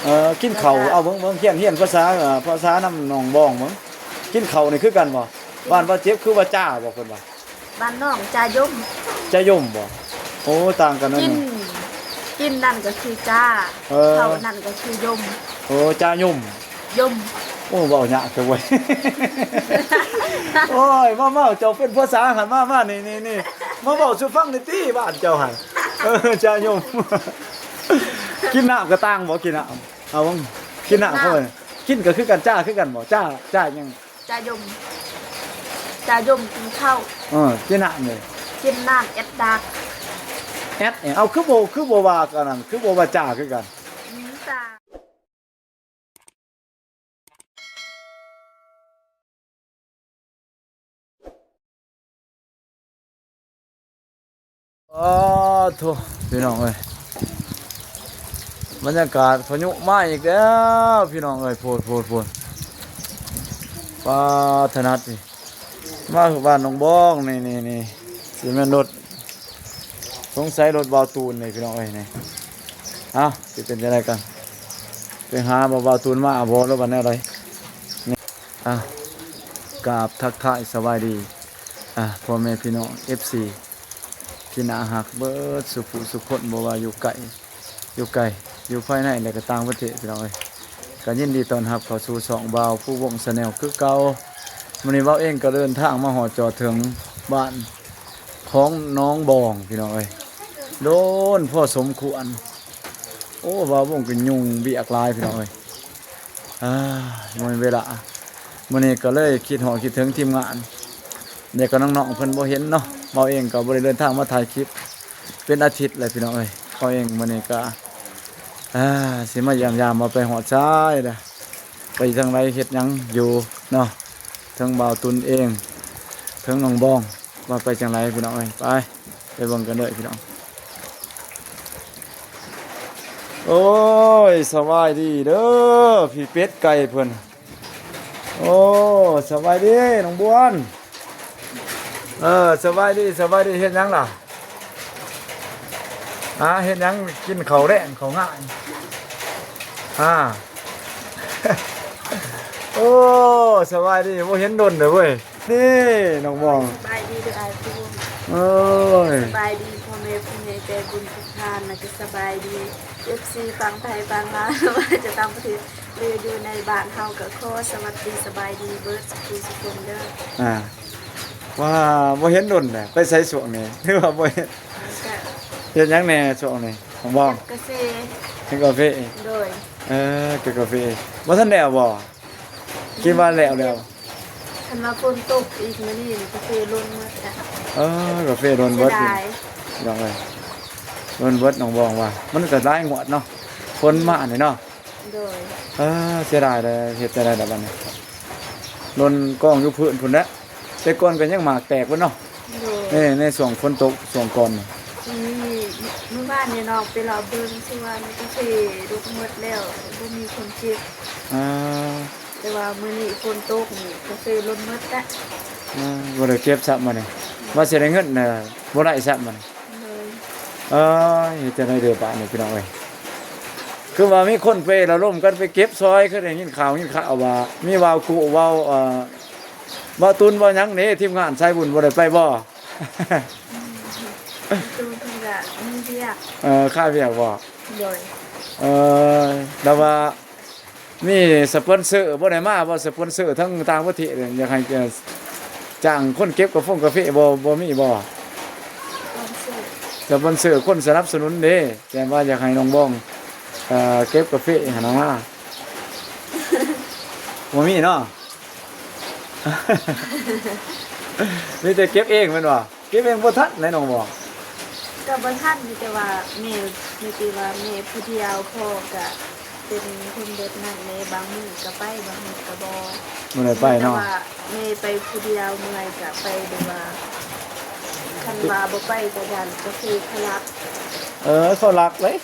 ເອີ ກິນເຂົ້າ ແລ້ວກໍ ເອົາເບິ່ງ ເບິ່ງ ຮຽນ ຮຽນພາສາ ເອີ ພາສານຳນ້ອງບອງເບິ່ງ. ກິນເຂົ້ານີ້ຄືກັນບໍ່? ບ້ານວ່າເຈັບ ຄືວ່າຈາບໍ່ ເພິ່ນວ່າ? ບ້ານນ້ອງຈາຍົມ. ຈາຍົມບໍ່? ໂອ້ ຕ່າງກັນເນາະ. ກິນ ກິນນັ້ນກໍຄືຈາ ເອີ ເຂົ້ານັ້ນກໍຄືຍົມ. ໂອ້ ຈາຍົມ. ຍົມ. ໂອ້ ເວົ້າຍາກແທ້ເວີ້ຍ. ໂອ້ຍ ມາ ມາ ເຈົ້າເປັນພາສາຫັ້ນ ມາ ມາ ນີ້ ນີ້ ນີ້ ມາເວົ້າສູ່ຟັງໜ່ອຍຕິ ບ້ານເຈົ້າຫັ້ນ. ເອີ ຈາຍົມ. ກິນນ້ຳກໍຕ່າງບໍ່? ກິນນ້ຳ ເອົາເບິ່ງ ກິນນ້ຳ ກິນນ້ຳ ເຂົາເອີ້ນ ກິນກໍຄືກັນ ຈາຄືກັນບໍ່? ຈາ ຈາຫຍັງ? ຈາຍົມ. ຈາຍົມກິນເຂົ້າ. ເອີ ກິນນ້ຳເດ? ກິນນ້ຳແອັດດາກ. ແອັດ ເອົາ ຄືບໍ່ ຄືບໍ່ວ່າອັນນັ້ນ ຄືບໍ່ວ່າຈາຄືກັນ? ອືມ ຈາ. ອ້າໂທ້ ພີ່ນ້ອງເອີຍ ບັນຍາກາດພາຍຸມາອີກແລ້ວ ພີ່ນ້ອງເອີຍ. ໂພດ ໂພດ ໂພດ ປາຖະໜັດນີ້ ມາບ້ານໜອງບອງ ນີ້ ນີ້ ນີ້ ຊິແມ່ນລົດ ສົງໄສລົດບ່າວຕູນນີ້ ພີ່ນ້ອງເອີຍ ນີ້. ເອົ້າ ຊິເປັນຈັ່ງໃດກັນ ໄປຫາບ່າວຕູນມາບໍ່ ຫຼືວ່າແນວໃດນີ້? ອ່ະ ກາບທັກທາຍສະບາຍດີ ອ່ະ ພໍ່ແມ່ພີ່ນ້ອງ ເອັຟຊີ ທີ່ໜ້າຮັກເບິດສູ່ຜູ້ສູ່ຄົນ ບໍ່ວ່າຢູ່ໃກ້ ຢູ່ໄກ ຢູ່ພາຍໃນ ແລະກໍຕ່າງປະເທດ ພີ່ນ້ອງເອີຍ. ກໍຍິນດີຕ້ອນຮັບເຂົ້າສູ່ຊ່ອງບ່າວພູວົງ Channel ຄືເກົ່າ. ມື້ນີ້ບ່າວເອງກໍເດີນທາງມາຮອດຈອດເຖິງບ້ານຂອງໜອງບອງ ພີ່ນ້ອງເອີຍ ໂດນພໍສົມຄວນ. ໂອ້ ບ່າວວົງກໍຫຍຸ້ງວຽກຫຼາຍ ພີ່ນ້ອງເອີຍ. ອ່າ ບໍ່ມີເວລາ ມື້ນີ້ກໍເລີຍຄິດຮອດຄິດເຖິງທີມງານ ແລ້ວກໍນ້ອງໆເພິ່ນບໍ່ເຫັນເນາະ. ເຮົາເອງກໍບໍ່ໄດ້ເດີນທາງມາຖ່າຍຄລິບເປັນອາທິດແລ້ວ ພີ່ນ້ອງເອີຍ. ເຮົາເອງມື້ນີ້ກໍ ອ່າ ຊິມາຢ້ຽມຢາມວ່າໄປຮອດໃສແລ້ວ ໄປທາງໃດເຮັດຫຍັງຢູ່ເນາະ ເຖິງບ່າວຕຸນເອງ ເຖິງນ້ອງບອງ ວ່າໄປຈັ່ງໃດ ພີ່ນ້ອງເອີຍ. ໄປ ໄປເບິ່ງກັນເດີ ພີ່ນ້ອງ. ໂອ້ຍ ສະບາຍດີເດີ ພີ່ເປັດໄກ່ເພິ່ນ. ໂອ້ ສະບາຍດີນ້ອງບວນ. ເອີ ສະບາຍດີ ສະບາຍດີ. ເຮັດຫຍັງລະ? ຫາ ເຮັດຫຍັງ? ກິນເຂົ້າແລງ ເຂົ້າງາຍ. ຫາ ໂອ້ ສະບາຍດີ ບໍ່ເຫັນດົນເດີເວີຍ. ນີ້ນ້ອງບອງ ສະບາຍດີເດີອ້າຍພູ. ໂອ້ຍ ສະບາຍດີພໍ່ແມ່ຜູ້ໃຫຍ່ໃຈບຸນທຸກທ່ານ ແລະກໍສະບາຍດີເອັຟຊີຝັ່ງໄທຝັ່ງລາວ ບໍ່ວ່າຈະຕ່າງປະເທດ ຫຼືຢູ່ໃນບ້ານເຮົາ ກໍຂໍສະຫວັດດີສະບາຍດີເບິດສູ່ຜູ້ສູ່ຄົນເດີ. ອ່າ ວ່າບໍ່ເຫັນດົນແຫຼະ ໄປໃສຊ່ວງນີ້ ຫຼືວ່າບໍ່ເຫັນ? ເຮັດຫຍັງແດ່ຊ່ວງນີ້ນ້ອງບອງ? ເກັບກາເຟ. ເກັບກາເຟ? ໂດຍ. ເອີ ເກັບກາເຟ ບໍ່ທັນແລ້ວບໍ່? ຄິດວ່າແລ້ວແລ້ວ ຄັນວ່າຝົນຕົກອີກມື້ນີ້ກາເຟຫຼົ່ນໝົດແລ້ວ. ເອີ ກາເຟຫຼົ່ນເບິດ ເສຍດາຍ ພີ່ນ້ອງເອີຍ ຫຼົ່ນເບິດ. ນ້ອງບອງວ່າມັນກໍຫຼາຍງວດເນາະ ຝົນມານີ້ເນາະ. ໂດຍ. ເອີ ເສຍດາຍເດ້ ເຮັດຈັ່ງໃດລະບັດນີ້ ຫຼົ່ນກອງຢູ່ພື້ນພຸ້ນແຫຼະ. ແຕ່ກ່ອນກໍຍັງໝາກແຕກເບິດເນາະ. ໂດຍ. ໃນ ໃນຊ່ວງຝົນຕົກ ຊ່ວງກ່ອນນີ້ ມື້ວານນີ້ນ້ອງໄປເລາະເບິ່ງສວນກາເຟ ຫຼຸດໝົດແລ້ວ ບໍ່ມີຄົນເກັບ. ອ່າ ແຕ່ວ່າມື້ນີ້ຝົນຕົກນີ້ກາເຟຫຼົ່ນໝົດແລ້ວ. ອ່າ ບໍ່ໄດ້ເກັບຊ້ຳມື້ນີ້ ວ່າຊິໄດ້ເງິນນະ ບໍ່ໄດ້ຊ້ຳມື້ນີ້. ໂດຍ. ເອີຍ ເຮັດຈັ່ງໃດເດີບາດນີ້ ພີ່ນ້ອງເອີຍ ຄືວ່າມີຄົນໄປລະລົມກັນໄປເກັບຊອຍ ຄືໄດ້ຍິນຂ່າວ ຍິນຂ່າວວ່າມີວາວກຸ ວາວ ເອີ ວາວຕຸນ ວາວຫຍັງເດ້ ທີມງານສາຍບຸນບໍ່ໄດ້ໄປບໍ່? ອືມ ວາວຕຸນເພິ່ນກະມີວຽກ. ເອີ ຄາວຽກບໍ່? ໂດຍ. ເອີ ແລ້ວວ່າ ມີສະປອນເຊີບໍ່ໄດ້ມາບໍ່? ສະປອນເຊີທາງຕ່າງປະເທດ ຢາກໃຫ້ ເອີ ຈ້າງຄົນເກັບກາຟົງກາເຟບໍ່ ບໍ່ມີບໍ່? ສະປອນເຊີ ສະປອນເຊີ ຄົນສະໜັບສະໜູນເດ້ ແຕ່ວ່າຢາກໃຫ້ນ້ອງບອງ ເອີ ເກັບກາເຟຫັ້ນນະ ບໍ່ມີເນາະ. ມີແຕ່ເກັບເອງແມ່ນບໍ່? ເກັບເອງບໍ່ທັນໃດນ້ອງບອງ. ກໍບໍ່ທັນ ມີແຕ່ວ່າແມ່ ມີແຕ່ວ່າແມ່ຜູ້ດຽວ ພໍ່ກໍເປັນຄົນແບບນັ້ນແຫຼະ ບາງມື້ກໍໄປ ບາງມື້ກໍບໍ່ ບໍ່ໄດ້ໄປເນາະ. ມີແຕ່ວ່າແມ່ໄປຜູ້ດຽວ ເມື່ອຍກໍໄປ ຫຼືວ່າຄັນວ່າບໍ່ໄປກໍຢ້ານກາເຟເຂົາລັກ. ເອີ ເຂົາລັກເລີຍ.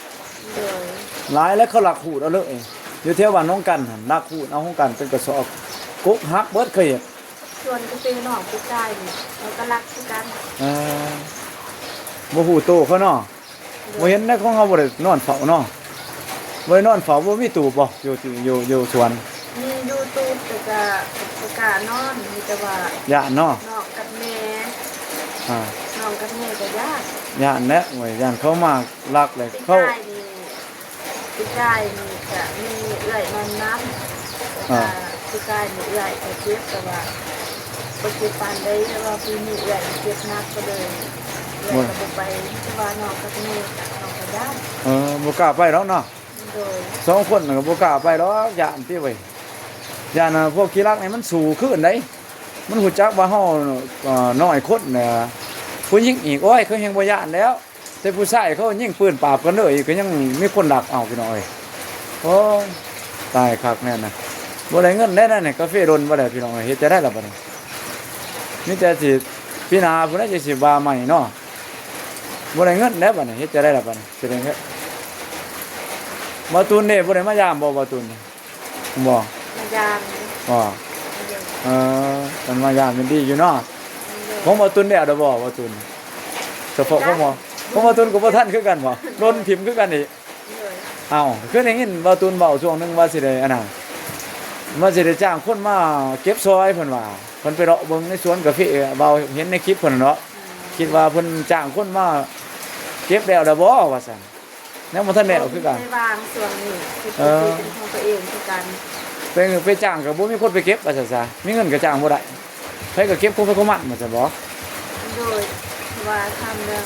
ໂດຍ. ຫຼາຍແລ້ວ ເຂົາລັກຂູດເອົາເລີຍ ຢູ່ແຖວບ້ານໜອງກັນຫັ້ນ ລັກຂູດເອົາຂອງກັນເປັນກະສອບ ກົກຫັກເບິດ ເຄີຍເຫັນ. ສວນກາເຟນ້ອງປີກາຍນີ້ ເຂົາກໍລັກຄືກັນ. ເອີ ບໍ່ຮູ້ໂຕເຂົາເນາະ. ໂດຍ. ບໍ່ເຫັນໃນຂອງເຮົາບໍ່ໄດ້ນອນເຝົ້າເນາະ. ບໍ່ໄດ້ນອນເຝົ້າ ບໍ່ມີຕູບບໍ່ ຢູ່ ຢູ່ ຢູ່ສວນ? ມີຢູ່ຕູບ ແຕ່ກະບໍ່ກ້ານອນ ມີແຕ່ວ່າຢ້ານເນາະ ນ້ອງກັບແມ່ ອ່າ ນ້ອງກັບແມ່ກະຢ້ານ ຢ້ານແຫຼະ ໂອ້ຍ ຢ້ານເຂົາມາລັກແຫຼະ ປີ ເຂົາ ກາຍນີ້ ປີກາຍນີ້ກະມີເອື້ອຍນອນນຳ ແລ້ວກະ ອ່າ ປີກາຍນີ້ເອື້ອຍກະເຈັບ ແຕ່ວ່າບໍ່ເຈັບປານໃດ ແຕ່ວ່າປີນີ້ເອື້ອຍເຈັບໜັກ ກະເລີຍເອື້ອຍກະບໍ່ໄປ ມີແຕ່ວ່ານ້ອງກັບແມ່ກະ ນ້ອງກະຢ້ານ ເອີ ບໍ່ກ້າໄປດອກເນາະ ໂດຍ ສອງຄົນກະບໍ່ກ້າໄປດອກ ຢ້ານຕິເວີຍ ຢ້ານພວກຂີ້ລັກນີ້ມັນສູ້ຄືນໃດ ມັນຮູ້ຈັກວ່າເຮົາ ເອີ ນ້ອຍຄົນນະ ຜູ້ຍິງອີກ ໂອ້ຍ ເຂົາແຮ່ງບໍ່ຢ້ານແລ້ວ ແຕ່ຜູ້ຊາຍເຂົາຍິງປືນປາບກັນເລີຍ ກະຍັງມີຄົນລັກເອົາ ພີ່ນ້ອງເອີຍ ໂອ້ຍ ຕາຍຄັກແນ່ນະ ບໍ່ໄດ້ເງິນໄດ໋ນັ້ນ ກາເຟດົນບໍ່ໄດ້ ພີ່ນ້ອງເອີຍ ເຮັດຈັ່ງໃດລະບາດນີ້ ມີແຕ່ຊິ ປີໜ້າພຸ້ນແຫຼະ ຈັ່ງຊິວ່າໃໝ່ເນາະ ບໍ່ໄດ້ເງິນແລ້ວບາດນີ້ ເຮັດຈັ່ງໃດລະບາດນີ້ ຊິໄດ້ເງິນ ບ່າວຕຸນເດ້ ບໍ່ໄດ້ມາຢາມບໍ່ ບ່າວຕຸນ? ບໍ່ ມາຢາມ ບໍ່ ເອີ ເພິ່ນມາຢາມຍັງດີຢູ່ເນາະ ຂອງບ່າວຕຸນແລ້ວດອກບໍ່ ບ່າວຕຸນ ສະເພາະຂອງບ່າວ ຂອງບ່າວຕຸນກະບໍ່ທັນຄືກັນບໍ່ ດົນຖິ້ມຄືກັນອີກ ເອົ້າ ຄືໄດ້ຍິນບ່າວຕຸນເວົ້າຊ່ວງໜຶ່ງວ່າຊິໄດ້ອັນນັ້ນ ວ່າຊິໄດ້ຈ້າງຄົນມາເກັບຊ່ອຍ ເພິ່ນວ່າ ເພິ່ນໄປເລາະເບິ່ງໃນສວນກາເຟ ບ່າວເຫັນໃນຄລິບເພິ່ນເນາະ ຄິດວ່າເພິ່ນຈ້າງຄົນມາເກັບແລ້ວດອກບໍ່ວ່າຊັ້ນ ຍັງບໍ່ທັນແລ້ວຄືກັນ ໄປວາງຊ່ວງນີ້ ເອີ ເປັນຂອງຕົວເອງຄືກັນ ໄປ ໄປຈ້າງກະບໍ່ມີຄົນໄປເກັບວ່າຊັ້ນຊະ ມີເງິນກະຈ້າງບໍ່ໄດ້ ໃຜກະເກັບຂອງໃຜຂອງມັນວ່າຊັ້ນບໍ? ໂດຍ ເພາະວ່າທາງເລື່ອງ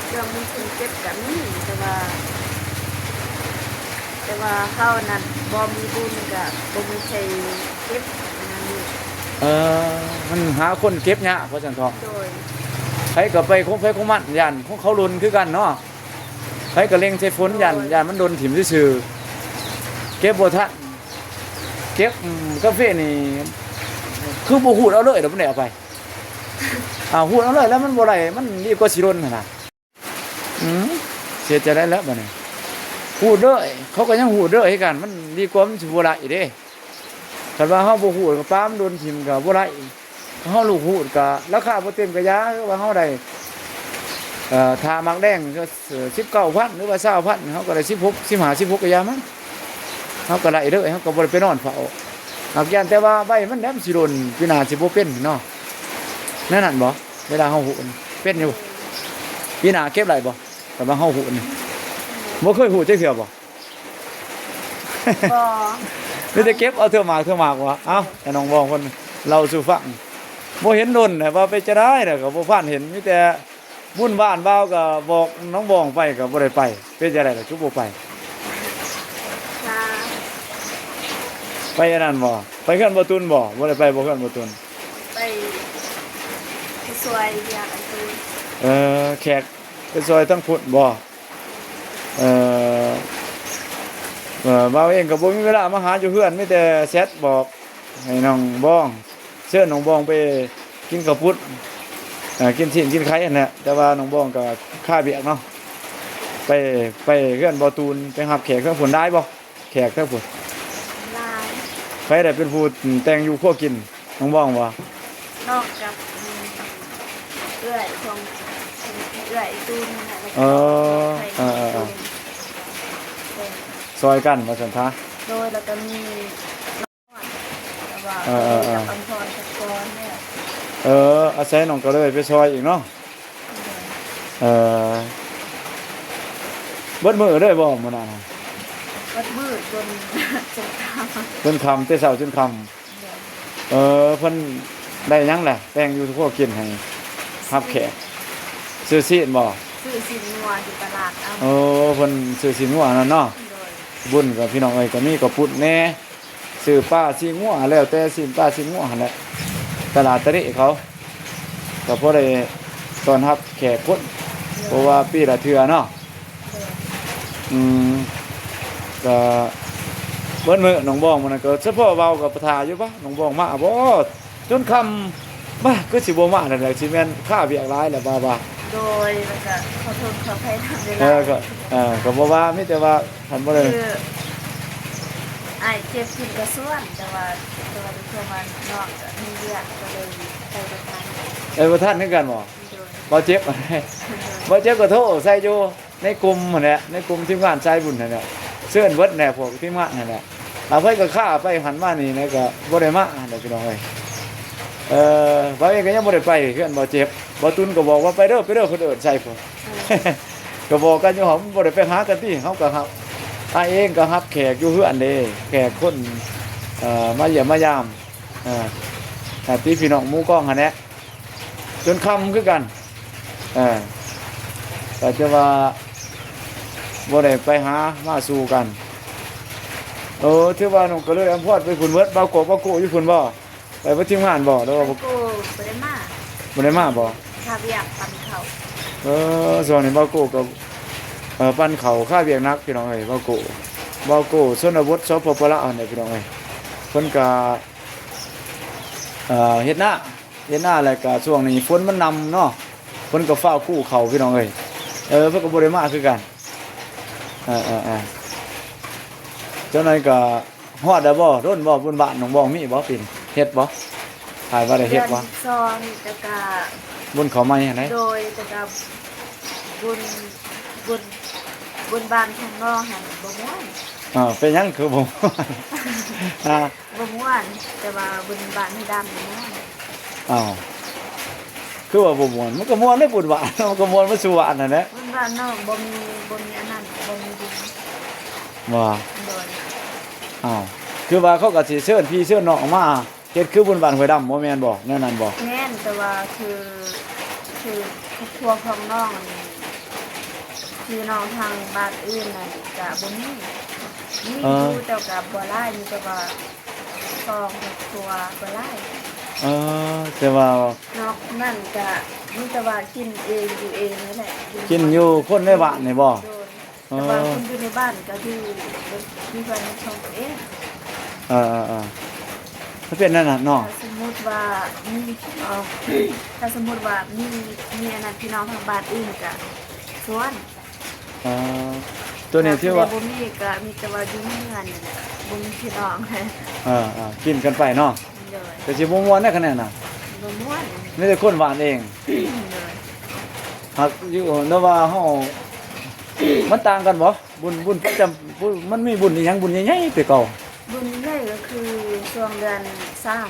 ເລື່ອງມີຄົນເກັບກະມີ ແຕ່ວ່າ ແຕ່ວ່າເຮົານັ້ນບໍ່ມີບຸນກະບໍ່ມີໃຜເກັບອັນນັ້ນນີ້ ເອີ ມັນຫາຄົນເກັບຍາກວ່າຊັ້ນເຖາະ ໂດຍ ໃຜກະໄປຂອງໃຜຂອງມັນ ຢ້ານຂອງເຂົາຫຼົ່ນຄືກັນເນາະ ໃຜກະເລັງໃສ່ຝົນ ໂດຍ ຢ້ານ ຢ້ານມັນຫຼົ່ນຖິ້ມຊື່ໆ ເກັບບໍ່ທັນ ເກັບ ອືມ ກາເຟນີ້ ຄືບໍ່ຮູດເອົາເລີຍດອກ ມັນໄດ້ເອົາໄປ ອ້າວ ຮູດເອົາເລີຍແລ້ວມັນບໍ່ໄດ້ ມັນດີກວ່າຊິຫຼົ່ນຫັ້ນນະ ອືມ ເຮັດຈັ່ງໃດແລ້ວບາດນີ້ ຮູດເລີຍ ເຂົາກະຍັງຮູດເລີຍຄືກັນ ມັນດີກວ່າມັນຊິບໍ່ໄດ້ເດ້ ຄັນວ່າເຮົາບໍ່ຮູດກະປາມັນຫຼົ່ນຖິ້ມກະບໍ່ໄດ້ ເຮົາລູກຮູດກະລາຄາບໍ່ເຕັມກະຢ່າ ຄືວ່າເຮົາໄດ້ ເອີ ຖ້າໝາກແດງ ເອີ ສິບເກົ້າພັນ ຫຼືວ່າຊາວພັນ ເຮົາກະໄດ້ສິບຫົກ ສິບຫ້າ ສິບຫົກກະຢ່າມັນ ເຮົາກະໄດ້ເລີຍ ເຮົາກະບໍ່ໄດ້ໄປນອນເຝົ້າ ຫາກຢ້ານແຕ່ວ່າໃບມັນແຫຼະ ມັນຊິຫຼົ່ນ ປີໜ້າຊິບໍ່ເປັນເນາະ ແນວນັ້ນບໍ? ເວລາເຮົາຮູດເປັນຢູ່ ປີໜ້າເກັບໄດ້ບໍ? ແຕ່ວ່າເຮົາຮູດນີ້ ບໍ່ເຄີຍຮູດຈັກເທື່ອບໍ? ບໍ່ ມີແຕ່ເກັບເອົາເທື່ອໝາກເທື່ອໝາກວ່າ ເອົ້າ ໃຫ້ນ້ອງບອງເພິ່ນເລົ່າສູ່ຟັງ ບໍ່ເຫັນດົນແລ້ວ ວ່າເປັນຈັ່ງໃດແລ້ວກະບໍ່ພານເຫັນ ມີແຕ່ບຸນບ້ານບ່າວກະບອກນ້ອງບອງໄປກະບໍ່ໄດ້ໄປ ເປັນຈັ່ງໃດລະຄືບໍ່ໄປ? ໄປອັນນັ້ນບໍ? ໄປເຮືອນບ່າວຕຸນບໍ? ບໍ່ໄດ້ໄປບໍ ເຮືອນບ່າວຕຸນ? ໄປ ໄປຊ່ວຍວຽກອັນ ເອີ ແຂກໄປຊ່ອຍທາງພຸ້ນບໍ? ເອີ ເອີ ບ່າວເອງກະບໍ່ມີເວລາມາຫາຢູ່ເຮືອນ ມີແຕ່ແຊັດບອກໃຫ້ນ້ອງບອງ ເຊີນນ້ອງບອງໄປກິນເຂົ້າປຸ້ນ ເອີ ກິນຊີ້ນກິນໄຂ່ຫັ້ນແຫຼະ ແຕ່ວ່ານ້ອງບອງກະຄາວຽກເນາະ ໄປ ໄປເຮືອນບ່າວຕຸນ ໄປຮັບແຂກທາງພຸ້ນ ຫຼາຍບໍ່? ແຂກທາງພຸ້ນ ຫຼາຍ ໃຜລະເປັນຜູ້ແຕ່ງຢູ່ຄົວກິນ ນ້ອງບອງບໍ່? ນ້ອງກັບ ເອື້ອຍຂອງ ເອື້ອຍຕູນຫັ້ນແຫຼະ ເອີ ເອີ ເອີ ເອີ ຊ່ອຍກັນວ່າຊັ້ນຊະ ໂດຍ ແລ້ວກະມີ ເອີ ເອີ ເອີ ກັບອຳພອນ ກັບກອນ ເອີ ອາໄສນ້ອງກະເລີຍໄປຊ່ອຍອີກເນາະ ເອີ ເບິດມື້ເລີຍບໍ່ມື້ນັ້ນ? ເບິດມື້ຈົນ ຈົນຄ່ຳ ຈົນຄ່ຳ ແຕ່ເຊົ້າຈົນຄ່ຳ ເອີ ເພິ່ນໄດ້ຫຍັງລະ ແຕ່ງຢູ່ຄົວກິນໃຫ້ຮັບແຂກ? ຊື້ຊີ້ນບໍ່? ຊື້ຊີ້ນງົວຢູ່ຕະຫຼາດເອົາ ໂອ້ ເພິ່ນຊື້ຊີ້ນງົວນັ້ນເນາະ ໂດຍ ບຸນກະພີ່ນ້ອງເອີຍ ກະມີເຂົ້າປຸ້ນແດ່ ຊື້ປາຊີ້ນງົວ ແລ້ວແຕ່ຊີ້ນປາຊີ້ນງົວຫັ້ນແຫຼະ ຕະຫຼາດຕະເລະເຂົາ ກະພໍໄດ້ຕ້ອນຮັບແຂກຄົນ ເພາະວ່າປີລະເທື່ອເນາະ ອືມ ກະເບິດມື້ນ້ອງບອງມື້ນັ້ນກະສະເພາະເວົ້າກະປະທາຢູ່ປະ ນ້ອງບອງມາບໍ່ ຈົນຄ່ຳ ບາ ຄືຊິບໍ່ມາແລ້ວ ຊິແມ່ນຄາວຽກຫຼາຍແລ້ວ ບາ ບາ ໂດຍ ແລ້ວກະຂໍໂທດຂໍອະໄພນຳເວລາ ເອີ ກະ ເອີ ກະບໍ່ວ່າ ມີແຕ່ວ່າຄັນບໍ່ໄດ້ ຄືອ້າຍເຈັບເພິ່ນກະຊວນ ແຕ່ວ່າ ແຕ່ວ່າເປັນຊ່ວງວ່ານ້ອງກະມີວຽກ ກະເລີຍໄປບໍ່ທັນ ໄປບໍ່ທັນຄືກັນບໍ? ໂດຍ ບໍ່ເຈັບ ໂດຍ ບໍ່ເຈັບກະໂທໃສ່ຢູ່ ໃນກຸ່ມຫັ້ນແຫຼະ ໃນກຸ່ມທີມງານສາຍບຸນຫັ້ນແຫຼະ ເຊີນເບິດແຫຼະ ພວກທີມງານຫັ້ນແຫຼະ. ອາ ໃຜກໍຄ້າໄປຫັ້ນມານີ້ນະ ກໍບໍ່ໄດ້ມາຫັ້ນແຫຼະ ພີ່ນ້ອງເອີຍ. ເອີ ບ່າວເອງກໍຍັງບໍ່ໄດ້ໄປເຮືອນບ່າວເຈັບ. ບ່າວຕຸນກໍບອກວ່າ ໄປເດີ ໄປເດີ ເພິ່ນເອີ້ນໃສ່ພຸ້ນ. ກໍບອກກັນຢູ່ ເຮົາບໍ່ໄດ້ໄປຫາກັນຕິ. ເຮົາກໍຮັບ ອ້າຍເອງກໍຮັບແຂກຢູ່ເຮືອນເດ້ ແຂກຄົນ ເອີ ມາຢ້ຽມມາຢາມ ເອີ ຍາດຕິພີ່ນ້ອງໝູ່ກອງຫັ້ນແຫຼະ ຈົນຄ່ຳຄືກັນ. ເອີ ກໍຈະວ່າບໍ່ໄດ້ໄປຫາມາສູ່ກັນ. ເອີ ຖືວ່ານ້ອງກໍເລີຍອຳພອນໄປພຸ້ນເບິດ. ບ່າວໂກ ບ່າວໂກຢູ່ພຸ້ນບໍ່? ໄປເບິດທີມງານບໍ່ ຫຼືວ່າ ໂກບໍ່ໄດ້ມາ? ບໍ່ໄດ້ມາບໍ່? ຄາວຽກປັ່ນເຂົ້າ. ເອີ ຊ່ວງນີ້ບ່າວໂກກໍ ເອີ ປັ່ນເຂົ້າ ຄາວຽກໜັກ ພີ່ນ້ອງເອີຍ. ບ່າວໂກ ບ່າວໂກ ຊົນນະບົດ ສປປ ລາວ ຫັ້ນແຫຼະ ພີ່ນ້ອງເອີຍ. ເພິ່ນກະ ເອີ ເຮັດນາ ເຮັດນາ ແລ້ວກະຊ່ວງນີ້ຝົນມັນນຳເນາະ ເພິ່ນກໍຟ້າວກູ້ເຂົ້າ ພີ່ນ້ອງເອີຍ. ເອີ ເພິ່ນກໍບໍ່ໄດ້ມາຄືກັນ. ເອີໆໆ ເຈົ້າໜ້ອຍກໍ ຮອດແລ້ວບໍ່? ດົນບໍ່? ບຸນບ້ານໜອງບອງມີບໍ່ປີນີ້? ເຮັດບໍ່? ຄາດວ່າໄດ້ເຮັດບໍ່? ເດືອນສອງນີ້ ແຕ່ກະ ບຸນເຂົ້າໃໝ່ຫັ້ນໃດ? ໂດຍ ແຕ່ກະບຸນ ບຸນ ບຸນບ້ານທາງນອກຫັ້ນບໍ່ມ່ວນ. ເອີ ເປັນຫຍັງຄືບໍ່ມ່ວນ? ຮະ? ບໍ່ມ່ວນ ແຕ່ວ່າບຸນບ້ານໃຫ້ດຳນີ້ມ່ວນ. ອ້າວ ຄືວ່າບໍ່ມ່ວນ? ມັນກໍມ່ວນເດ້ບຸນບ້ານ ມັນກໍມ່ວນມາສູ່ບ້ານຫັ້ນແຫຼະ. ບຸນບ້ານນອກບໍ່ມີ ບໍ່ມີອັນນັ້ນ ບໍ່ມີບຸນ. ວ່າ ໂດຍ ອ້າວ ຄືວ່າເຂົາກໍຊິເຊີນພີ່ເຊີນນ້ອງມາເຮັດຄືບຸນບ້ານຫ້ວຍດຳ ບໍ່ແມ່ນບໍ່? ແນວນັ້ນບໍ່? ແມ່ນ ແຕ່ວ່າຄື ຄືຄອບຄົວຂອງນ້ອງນີ້ ພີ່ນ້ອງທາງບ້ານອື່ນນັ້ນກະບໍ່ມີ ມີ ເອີ ຢູ່ ແຕ່ກະບໍ່ຫຼາຍ ມີແຕ່ວ່າສອງຄອບຄົວ ບໍ່ຫຼາຍ. ເອີ ແຕ່ວ່າ ນອກນັ້ນກະມີແຕ່ວ່າກິນເອງ ຢູ່ເອງນັ້ນແຫຼະ ກິນຢູ່ຄົນໃນບ້ານນີ້ບໍ່? ໂດຍ ເອີ ແຕ່ວ່າຄົນຢູ່ໃນບ້ານກໍຢູ່ ຢູ່ເຮືອນຂອງຕົວເອງ. ເອີໆໆ ມັນເປັນແນວນັ້ນເນາະ. ຖ້າສົມມຸດວ່າມີພີ່ນ້ອງ ຖ້າສົມມຸດວ່າມີ ມີອັນນັ້ນ ພີ່ນ້ອງທາງບ້ານອື່ນກໍຊວນ. ເອີ ຕົວນີ້ຖືວ່າ ຖ້າຜູ້ໃດບໍ່ມີກໍມີແຕ່ວ່າຢູ່ໃນເຮືອນນີ້ແຫຼະ ບໍ່ມີພີ່ນ້ອງ. ເອີໆ ກິນກັນໄປເນາະ. ໂດຍ ກໍຊິບໍ່ມ່ວນໃດຂະແນນນະ ບໍ່ມ່ວນ ມີແຕ່ຄົນຫວານເອງ. ໂດຍ ຫາກຢູ່ ແນວວ່າເຮົາ ມັນຕ່າງກັນບໍ່? ບຸນ ບຸນປະຈຳ ບຸນ ມັນມີບຸນອີ່ຫຍັງ ບຸນໃຫຍ່ໆແຕ່ເກົ່າ? ບຸນໃຫຍ່ກໍຄືຊ່ວງເດືອນສາມ.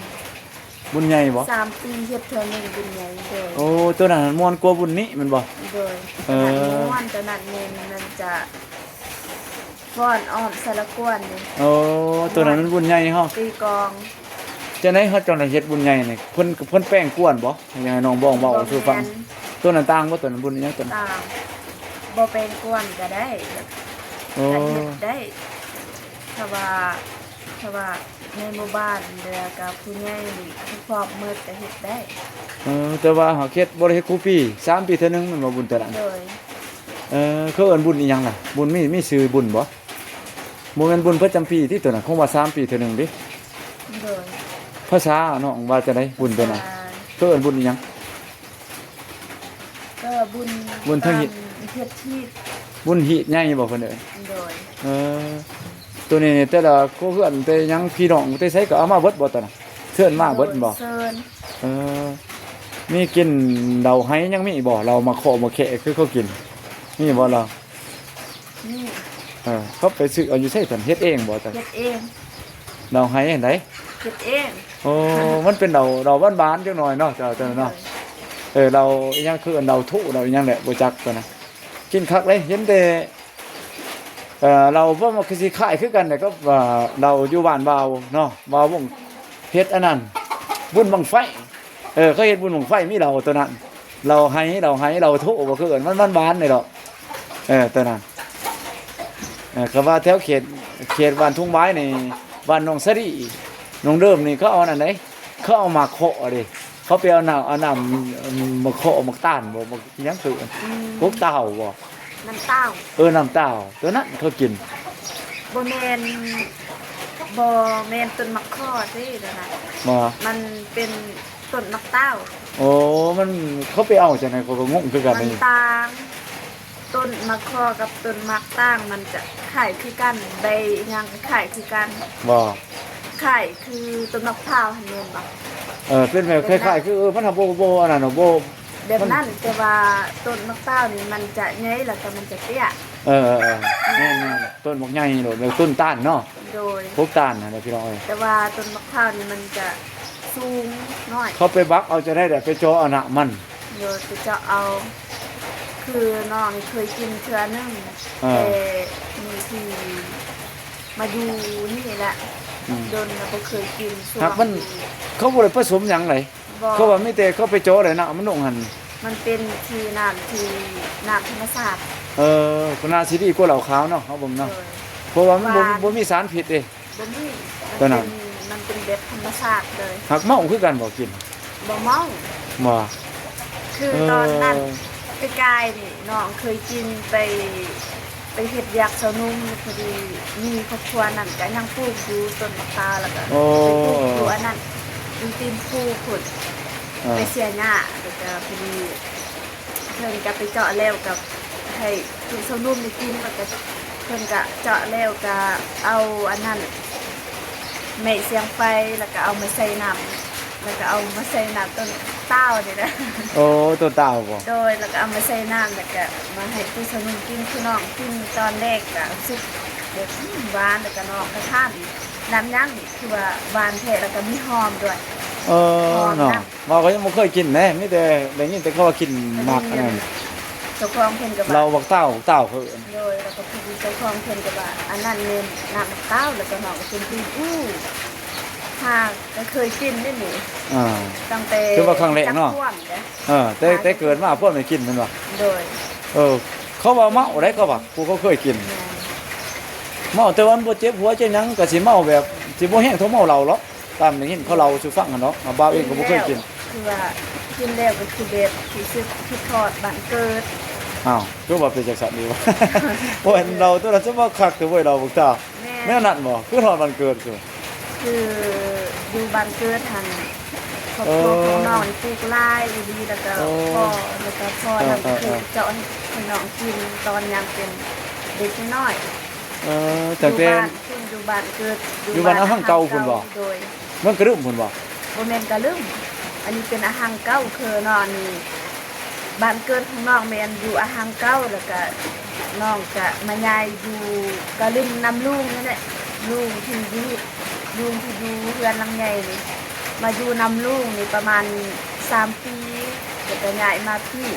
ບຸນໃຫຍ່ບໍ່? ສາມປີເຮັດເທື່ອໜຶ່ງ ບຸນໃຫຍ່. ໂດຍ ໂອ້ ຕົວນັ້ນມ່ວນກວ່າບຸນນີ້ແມ່ນບໍ່? ໂດຍ ເອີ ຕົວນັ້ນມ່ວນ ຕົວນັ້ນແມ່ນ ມັນຈະ ຟ້ອນອ້ອມສາລະກວນນີ້. ໂອ້ ຕົວນັ້ນມັນບຸນໃຫຍ່ເຮົາ ຕີກອງ. ຈັ່ງໃດເຮົາຈັ່ງໄດ້ເຮັດບຸນໃຫຍ່ນີ້? ເພິ່ນ ເພິ່ນແປ້ງກວນບໍ່? ຢາກໃຫ້ນ້ອງບອງເວົ້າສູ່ຟັງ. ບໍ່ແມ່ນ ຕົວນັ້ນຕ່າງບໍ່? ຕົວນັ້ນບຸນອີ່ຫຍັງຕົວນັ້ນ? ຕ່າງ ບໍ່ແປ້ງກວນກໍໄດ້. ໂອ້ ກໍເຮັດໄດ້ ຖ້າວ່າ ຖ້າວ່າໃນໝູ່ບ້ານ ແລ້ວກໍຜູ້ໃຫຍ່ນີ້ ພວກພ້ອມໝົດກໍເຮັດໄດ້. ເອີ ແຕ່ວ່າຫາກເຮັດ ບໍ່ໄດ້ເຮັດຄູ່ປີ ສາມປີເທື່ອໜຶ່ງແມ່ນບໍ່? ບຸນຕົວນັ້ນ. ໂດຍ ເອີ ເຂົາເອີ້ນບຸນອີ່ຫຍັງນະ? ບຸນ ມີ ມີຊື່ບຸນບໍ່? ບໍ່ແມ່ນບຸນປະຈຳປີຕິ ຕົວນັ້ນ ຄົງວ່າສາມປີເທື່ອໜຶ່ງເດ້. ໂດຍ ພາສານ້ອງວ່າຈັ່ງໃດ? ບຸນຕົວນັ້ນ ພາສາ ເຂົາເອີ້ນບຸນອີ່ຫຍັງ? ກໍບຸນ ບຸນທາງຮີດ ເຮັດຮີດ ບຸນຮີດໃຫຍ່ບໍ່ເພິ່ນເອີ້ນ? ໂດຍ ເອີ ຕົວນີ້ແຕ່ລະຄົວເຮືອນ ແຕ່ຫຍັງ ພີ່ນ້ອງແຕ່ໃສກໍເອົາມາເບິດບໍ່ຕົວນັ້ນ? ເຊີນມາເບິດບໍ່? ໂດຍ ເຊີນ. ເອີ ມີກິນເຫຼົ້າໄຮຍັງມີບໍ່? ເຫຼົ້າໝາກເຄາະໝາກແຄະຄືເຂົາກິນ ມີບໍ່ລາວ? ນີ້ ເອີ ເຂົາໄປຊື້ເອົາຢູ່ໃສຊັ້ນ? ເຮັດເອງບໍ່ຊັ້ນ? ເຮັດເອງ. ເຫຼົ້າໄຮອັນໃດ? ເຮັດເອງ. ໂອ້ ມັນເປັນເຫຼົ້າ ເຫຼົ້າຫວານໆຈັກໜ້ອຍເນາະ ເຈົ້າ ເຈົ້າເນາະ. ເອີ ເຫຼົ້າອີ່ຫຍັງ ຄືເຫຼົ້າໂທ ເຫຼົ້າອີ່ຫຍັງແຫຼະ ບໍ່ຈັກຕົວນະ. ກິນຄັກເດ້ ເຫັນແຕ່ ເອີ ເຫຼົ້າ ເພາະມັນຄືຊິຄ້າຍຄືກັນແຫຼະກັບ ເອີ ເຫຼົ້າຢູ່ບ້ານບ່າວເນາະ ບ່າວວົງ ເຮັດອັນນັ້ນ ບຸນບັ້ງໄຟ. ເອີ ເຂົາເຮັດບຸນບັ້ງໄຟ ມີເຫຼົ້າຕົວນັ້ນ ເຫຼົ້າໄຮ ເຫຼົ້າໄຮ ເຫຼົ້າໂທ ບໍ່ຄືເອີ້ນ ມັນຫວານໆນີ້ດອກ. ເອີ ຕົວນັ້ນ ເອີ ກໍວ່າແຖວເຂດ ເຂດບ້ານທຸງຫວາຍນີ້ ບ້ານນ້ອງສາລີ ນ້ອງເດີມນີ້ ເຂົາເອົາອັນນັ້ນເດ້ ເຂົາເອົາໝາກເຄາະເດ້ ເຂົາໄປເອົານ້ຳ ເອົານ້ຳ ໝາກເຄາະ ໝາກຕານບໍ່ ໝາກຫຍັງຄື ອືມ ກົກຕາວບໍ່? ນ້ຳຕາວ. ເອີ ນ້ຳຕາວ ຕົວນັ້ນເຂົາກິນ. ບໍ່ແມ່ນ ບໍ່ແມ່ນຕົ້ນໝາກເຄາະເດ້ ຕົວນັ້ນ ບໍ່ ມັນເປັນຕົ້ນໝາກຕາວ. ໂອ້ ມັນ ເຂົາໄປເອົາຈັ່ງໃດ ຂ້ອຍກໍງົງຄືກັນ. ມັນຕ່າງ ຕົ້ນໝາກເຄາະກັບຕົ້ນໝາກຕານ ມັນຈະຄ້າຍຄືກັນ ໃບອີ່ຫຍັງກໍຄ້າຍຄືກັນ. ບໍ່ ຄ້າຍຄືຕົ້ນໝາກພ້າວຫັ້ນແມ່ນບໍ່? ເອີ ເປັນແບບຄ້າຍໆຄື ເອີ ມັນຫາກບໍ່ ບໍ່ອັນນັ້ນເນາະ ບໍ່ ແບບນັ້ນ ມັນ ແຕ່ວ່າຕົ້ນໝາກເຕົ້ານີ້ມັນຈະໃຫຍ່ ແລ້ວກໍມັນຈະເຕ້ຍ. ເອີໆໆ ແມ່ນໆ ຕົ້ນບັກໃຫຍ່ໂລດ ແບບຕົ້ນຕານເນາະ. ໂດຍ ປູກຕານຫັ້ນແຫຼະພີ່ນ້ອງເອີຍ. ແຕ່ວ່າຕົ້ນໝາກພ້າວນີ້ມັນຈະສູງໜ້ອຍ. ເຂົາໄປບັກເອົາຈັ່ງໃດ ແລ້ວໄປເຈາະເອົານ້ຳມັນ? ໂດຍ ໄປເຈາະເອົາ ຄືນ້ອງນີ້ເຄີຍກິນເທື່ອໜຶ່ງ ເອີ ແຕ່ມື້ທີ່ມາຢູ່ນີ້ແຫຼະ ອືມ ດົນແລ້ວບໍ່ເຄີຍກິນ. ຫາກມັນ ເຂົາບໍ່ໄດ້ປະສົມຫຍັງໃດ. ບໍ່ ເຂົາວ່າມີແຕ່ເຂົາໄປເຈາະແລ້ວນ້ຳມັນລົງຫັ້ນ. ມັນເປັນທີ່ນ້ຳ ທີ່ນ້ຳທຳມະຊາດ. ເອີ ກໍໜ້າຊິດີກວ່າເຫຼົ້າຂາວເນາະ ເຮົາເບິ່ງເນາະ. ໂດຍ ເພາະວ່າມັນບໍ່ ຫວານ ບໍ່ມີສານພິດເດ້. ບໍ່ມີ ຕົວນັ້ນ ມັນເປັນ ມັນເປັນແບບທຳມະຊາດເລີຍ. ຫາກເມົາຄືກັນບໍ່ກິນ? ບໍ່ເມົາ. ບໍ່ ຄື ເອີ ຕອນນັ້ນ ປີກາຍນີ້ນ້ອງເຄີຍກິນໄປ ໄປເຮັດວຽກຊາວໜຸ່ມ ພໍດີມີຄອບຄົວນັ້ນກະຍັງປູກຢູ່ຕົ້ນໝາກພ້າວ ແລ້ວກະ ໂອ້ ໄປປູກຢູ່ອັນນັ້ນ ຢູ່ຕີນພູພຸ້ນ ເອີ ໄປເສຍຫຍ້າ ແລ້ວກະພໍດີເພິ່ນກະໄປເຈາະແລ້ວກະໃຫ້ຕູ້ຊາວໜຸ່ມໄດ້ກິນ ແລ້ວກະເພິ່ນກະເຈາະແລ້ວກະເອົາອັນນັ້ນ ໄມ້ສຽງໄຟ ແລ້ວກະເອົາມາໃສ່ນ້ຳ ແລ້ວກະເອົາມາໃສ່ນ້ຳຕົ້ນຕາວນີ້ນະ. ໂອ້ ຕົ້ນຕາວບໍ? ໂດຍ ແລ້ວກະເອົາມາໃສ່ນ້ຳ ແລ້ວກະມາໃຫ້ຕູ້ຊາວໜຸ່ມກິນ. ຄືນ້ອງກິນຕອນແລກກະຮູ້ສຶກແບບ ອືມ ຫວານ ແລ້ວກະນ້ອງກະຖາມອີກ ນ້ຳຫຍັງນີ້ ຄືວ່າຫວານແທ້ ແລ້ວກະມີຫອມດ້ວຍ. ເອີ ຫອມ ເນາະ ນຳ. ເວົ້າກໍຍັງບໍ່ເຄີຍກິນເດ້ ມີແຕ່ໄດ້ຍິນແຕ່ເຂົາວ່າກິນໝາກອັນນັ້ນ ເຈົ້າຂອງເພິ່ນກໍວ່າ ເຫຼົ້າບັກຕາວ ບັກຕາວເຂົາເອີ້ນ. ໂດຍ ແລ້ວກໍຜູ້ເຈົ້າຂອງເພິ່ນກໍວ່າ ອັນນັ້ນແມ່ນນ້ຳບັກຕາວ ແລ້ວກໍນ້ອງກໍເປັນຜູ້ຮູ້ ຫາກໍເຄີຍກິນເດ້ນີ້. ອ່າ ຕັ້ງແຕ່ ຖືວ່າຄັ້ງແລກເນາະ ຈັກຂວບເດ້. ເອີ ແຕ່ ແຕ່ເກີດມາພວກໄດ້ກິນແມ່ນບໍ່? ໂດຍ ເອີ ເຂົາວ່າເມົາໄດ໋ ເຂົາວ່າ ຜູ້ເຂົາເຄີຍກິນ ແມ່ນ ເມົາ ແຕ່ວ່າມັນບໍ່ເຈັບຫົວເຈັບຫຍັງ ກໍຊິເມົາແບບ ຊິບໍ່ແຮງເທົ່າເມົາເຫຼົ້າດອກ. ຕາມໄດ້ຍິນເຂົາເລົ່າສູ່ຟັງຫັ້ນເນາະ ບ່າວເອງກໍບໍ່ເຄີຍກິນ. ຄືວ່າກິນແລ້ວກໍຄືແບບຄິດ ຄິດຮອດບ້ານເກີດ. ອ້າວ ຄືວ່າເປັນຈັ່ງຊັ້ນນີ້ວະ? ໂອ້ຍ ເຫຼົ້າຕົວນັ້ນສະມາຄັກແທ້ເວີ້ຍ ເຫຼົ້າບັກຕາວ. ແມ່ນ ແນວນັ້ນບໍ? ຄືຮອດບ້ານເກີດຄື ຄືຢູ່ບ້ານເກີດຫັ້ນ ຄອບຄົວຂອງນ້ອງນີ້ປູກຫຼາຍອີ່ຫຼີ ແລ້ວກໍພໍ່ ແລ້ວກໍພໍ່ນັ້ນເຄີຍເຈາະໃຫ້ນ້ອງກິນຕອນຍັງເປັນເດັກນ້ອຍ. ເອີ ຕັ້ງແຕ່ ຢູ່ບ້ານພຸ້ນ ຢູ່ບ້ານເກີດ ຢູ່ບ້ານອາຮັງເກົ່າພຸ້ນບໍ? ໂດຍ ເມືອງກະລຶມພຸ້ນບໍ? ບໍ່ແມ່ນກະລຶມ ອັນນີ້ເປັນອາຮັງເກົ່າ ຄືເນາະ ອັນນີ້ບ້ານເກີດຂອງນ້ອງແມ່ນຢູ່ອາຮັງເກົ່າ ແລ້ວກະນ້ອງກະມາຍ້າຍຢູ່ກະລຶມນຳລຸງນັ້ນແຫຼະ ລຸງທີ່ຢູ່ ລຸງທີ່ຢູ່ເຮືອນຫຼັງໃຫຍ່ນີ້ ມາຢູ່ນຳລຸງນີ້ປະມານສາມປີ ແລ້ວກະຍ້າຍມາພີ້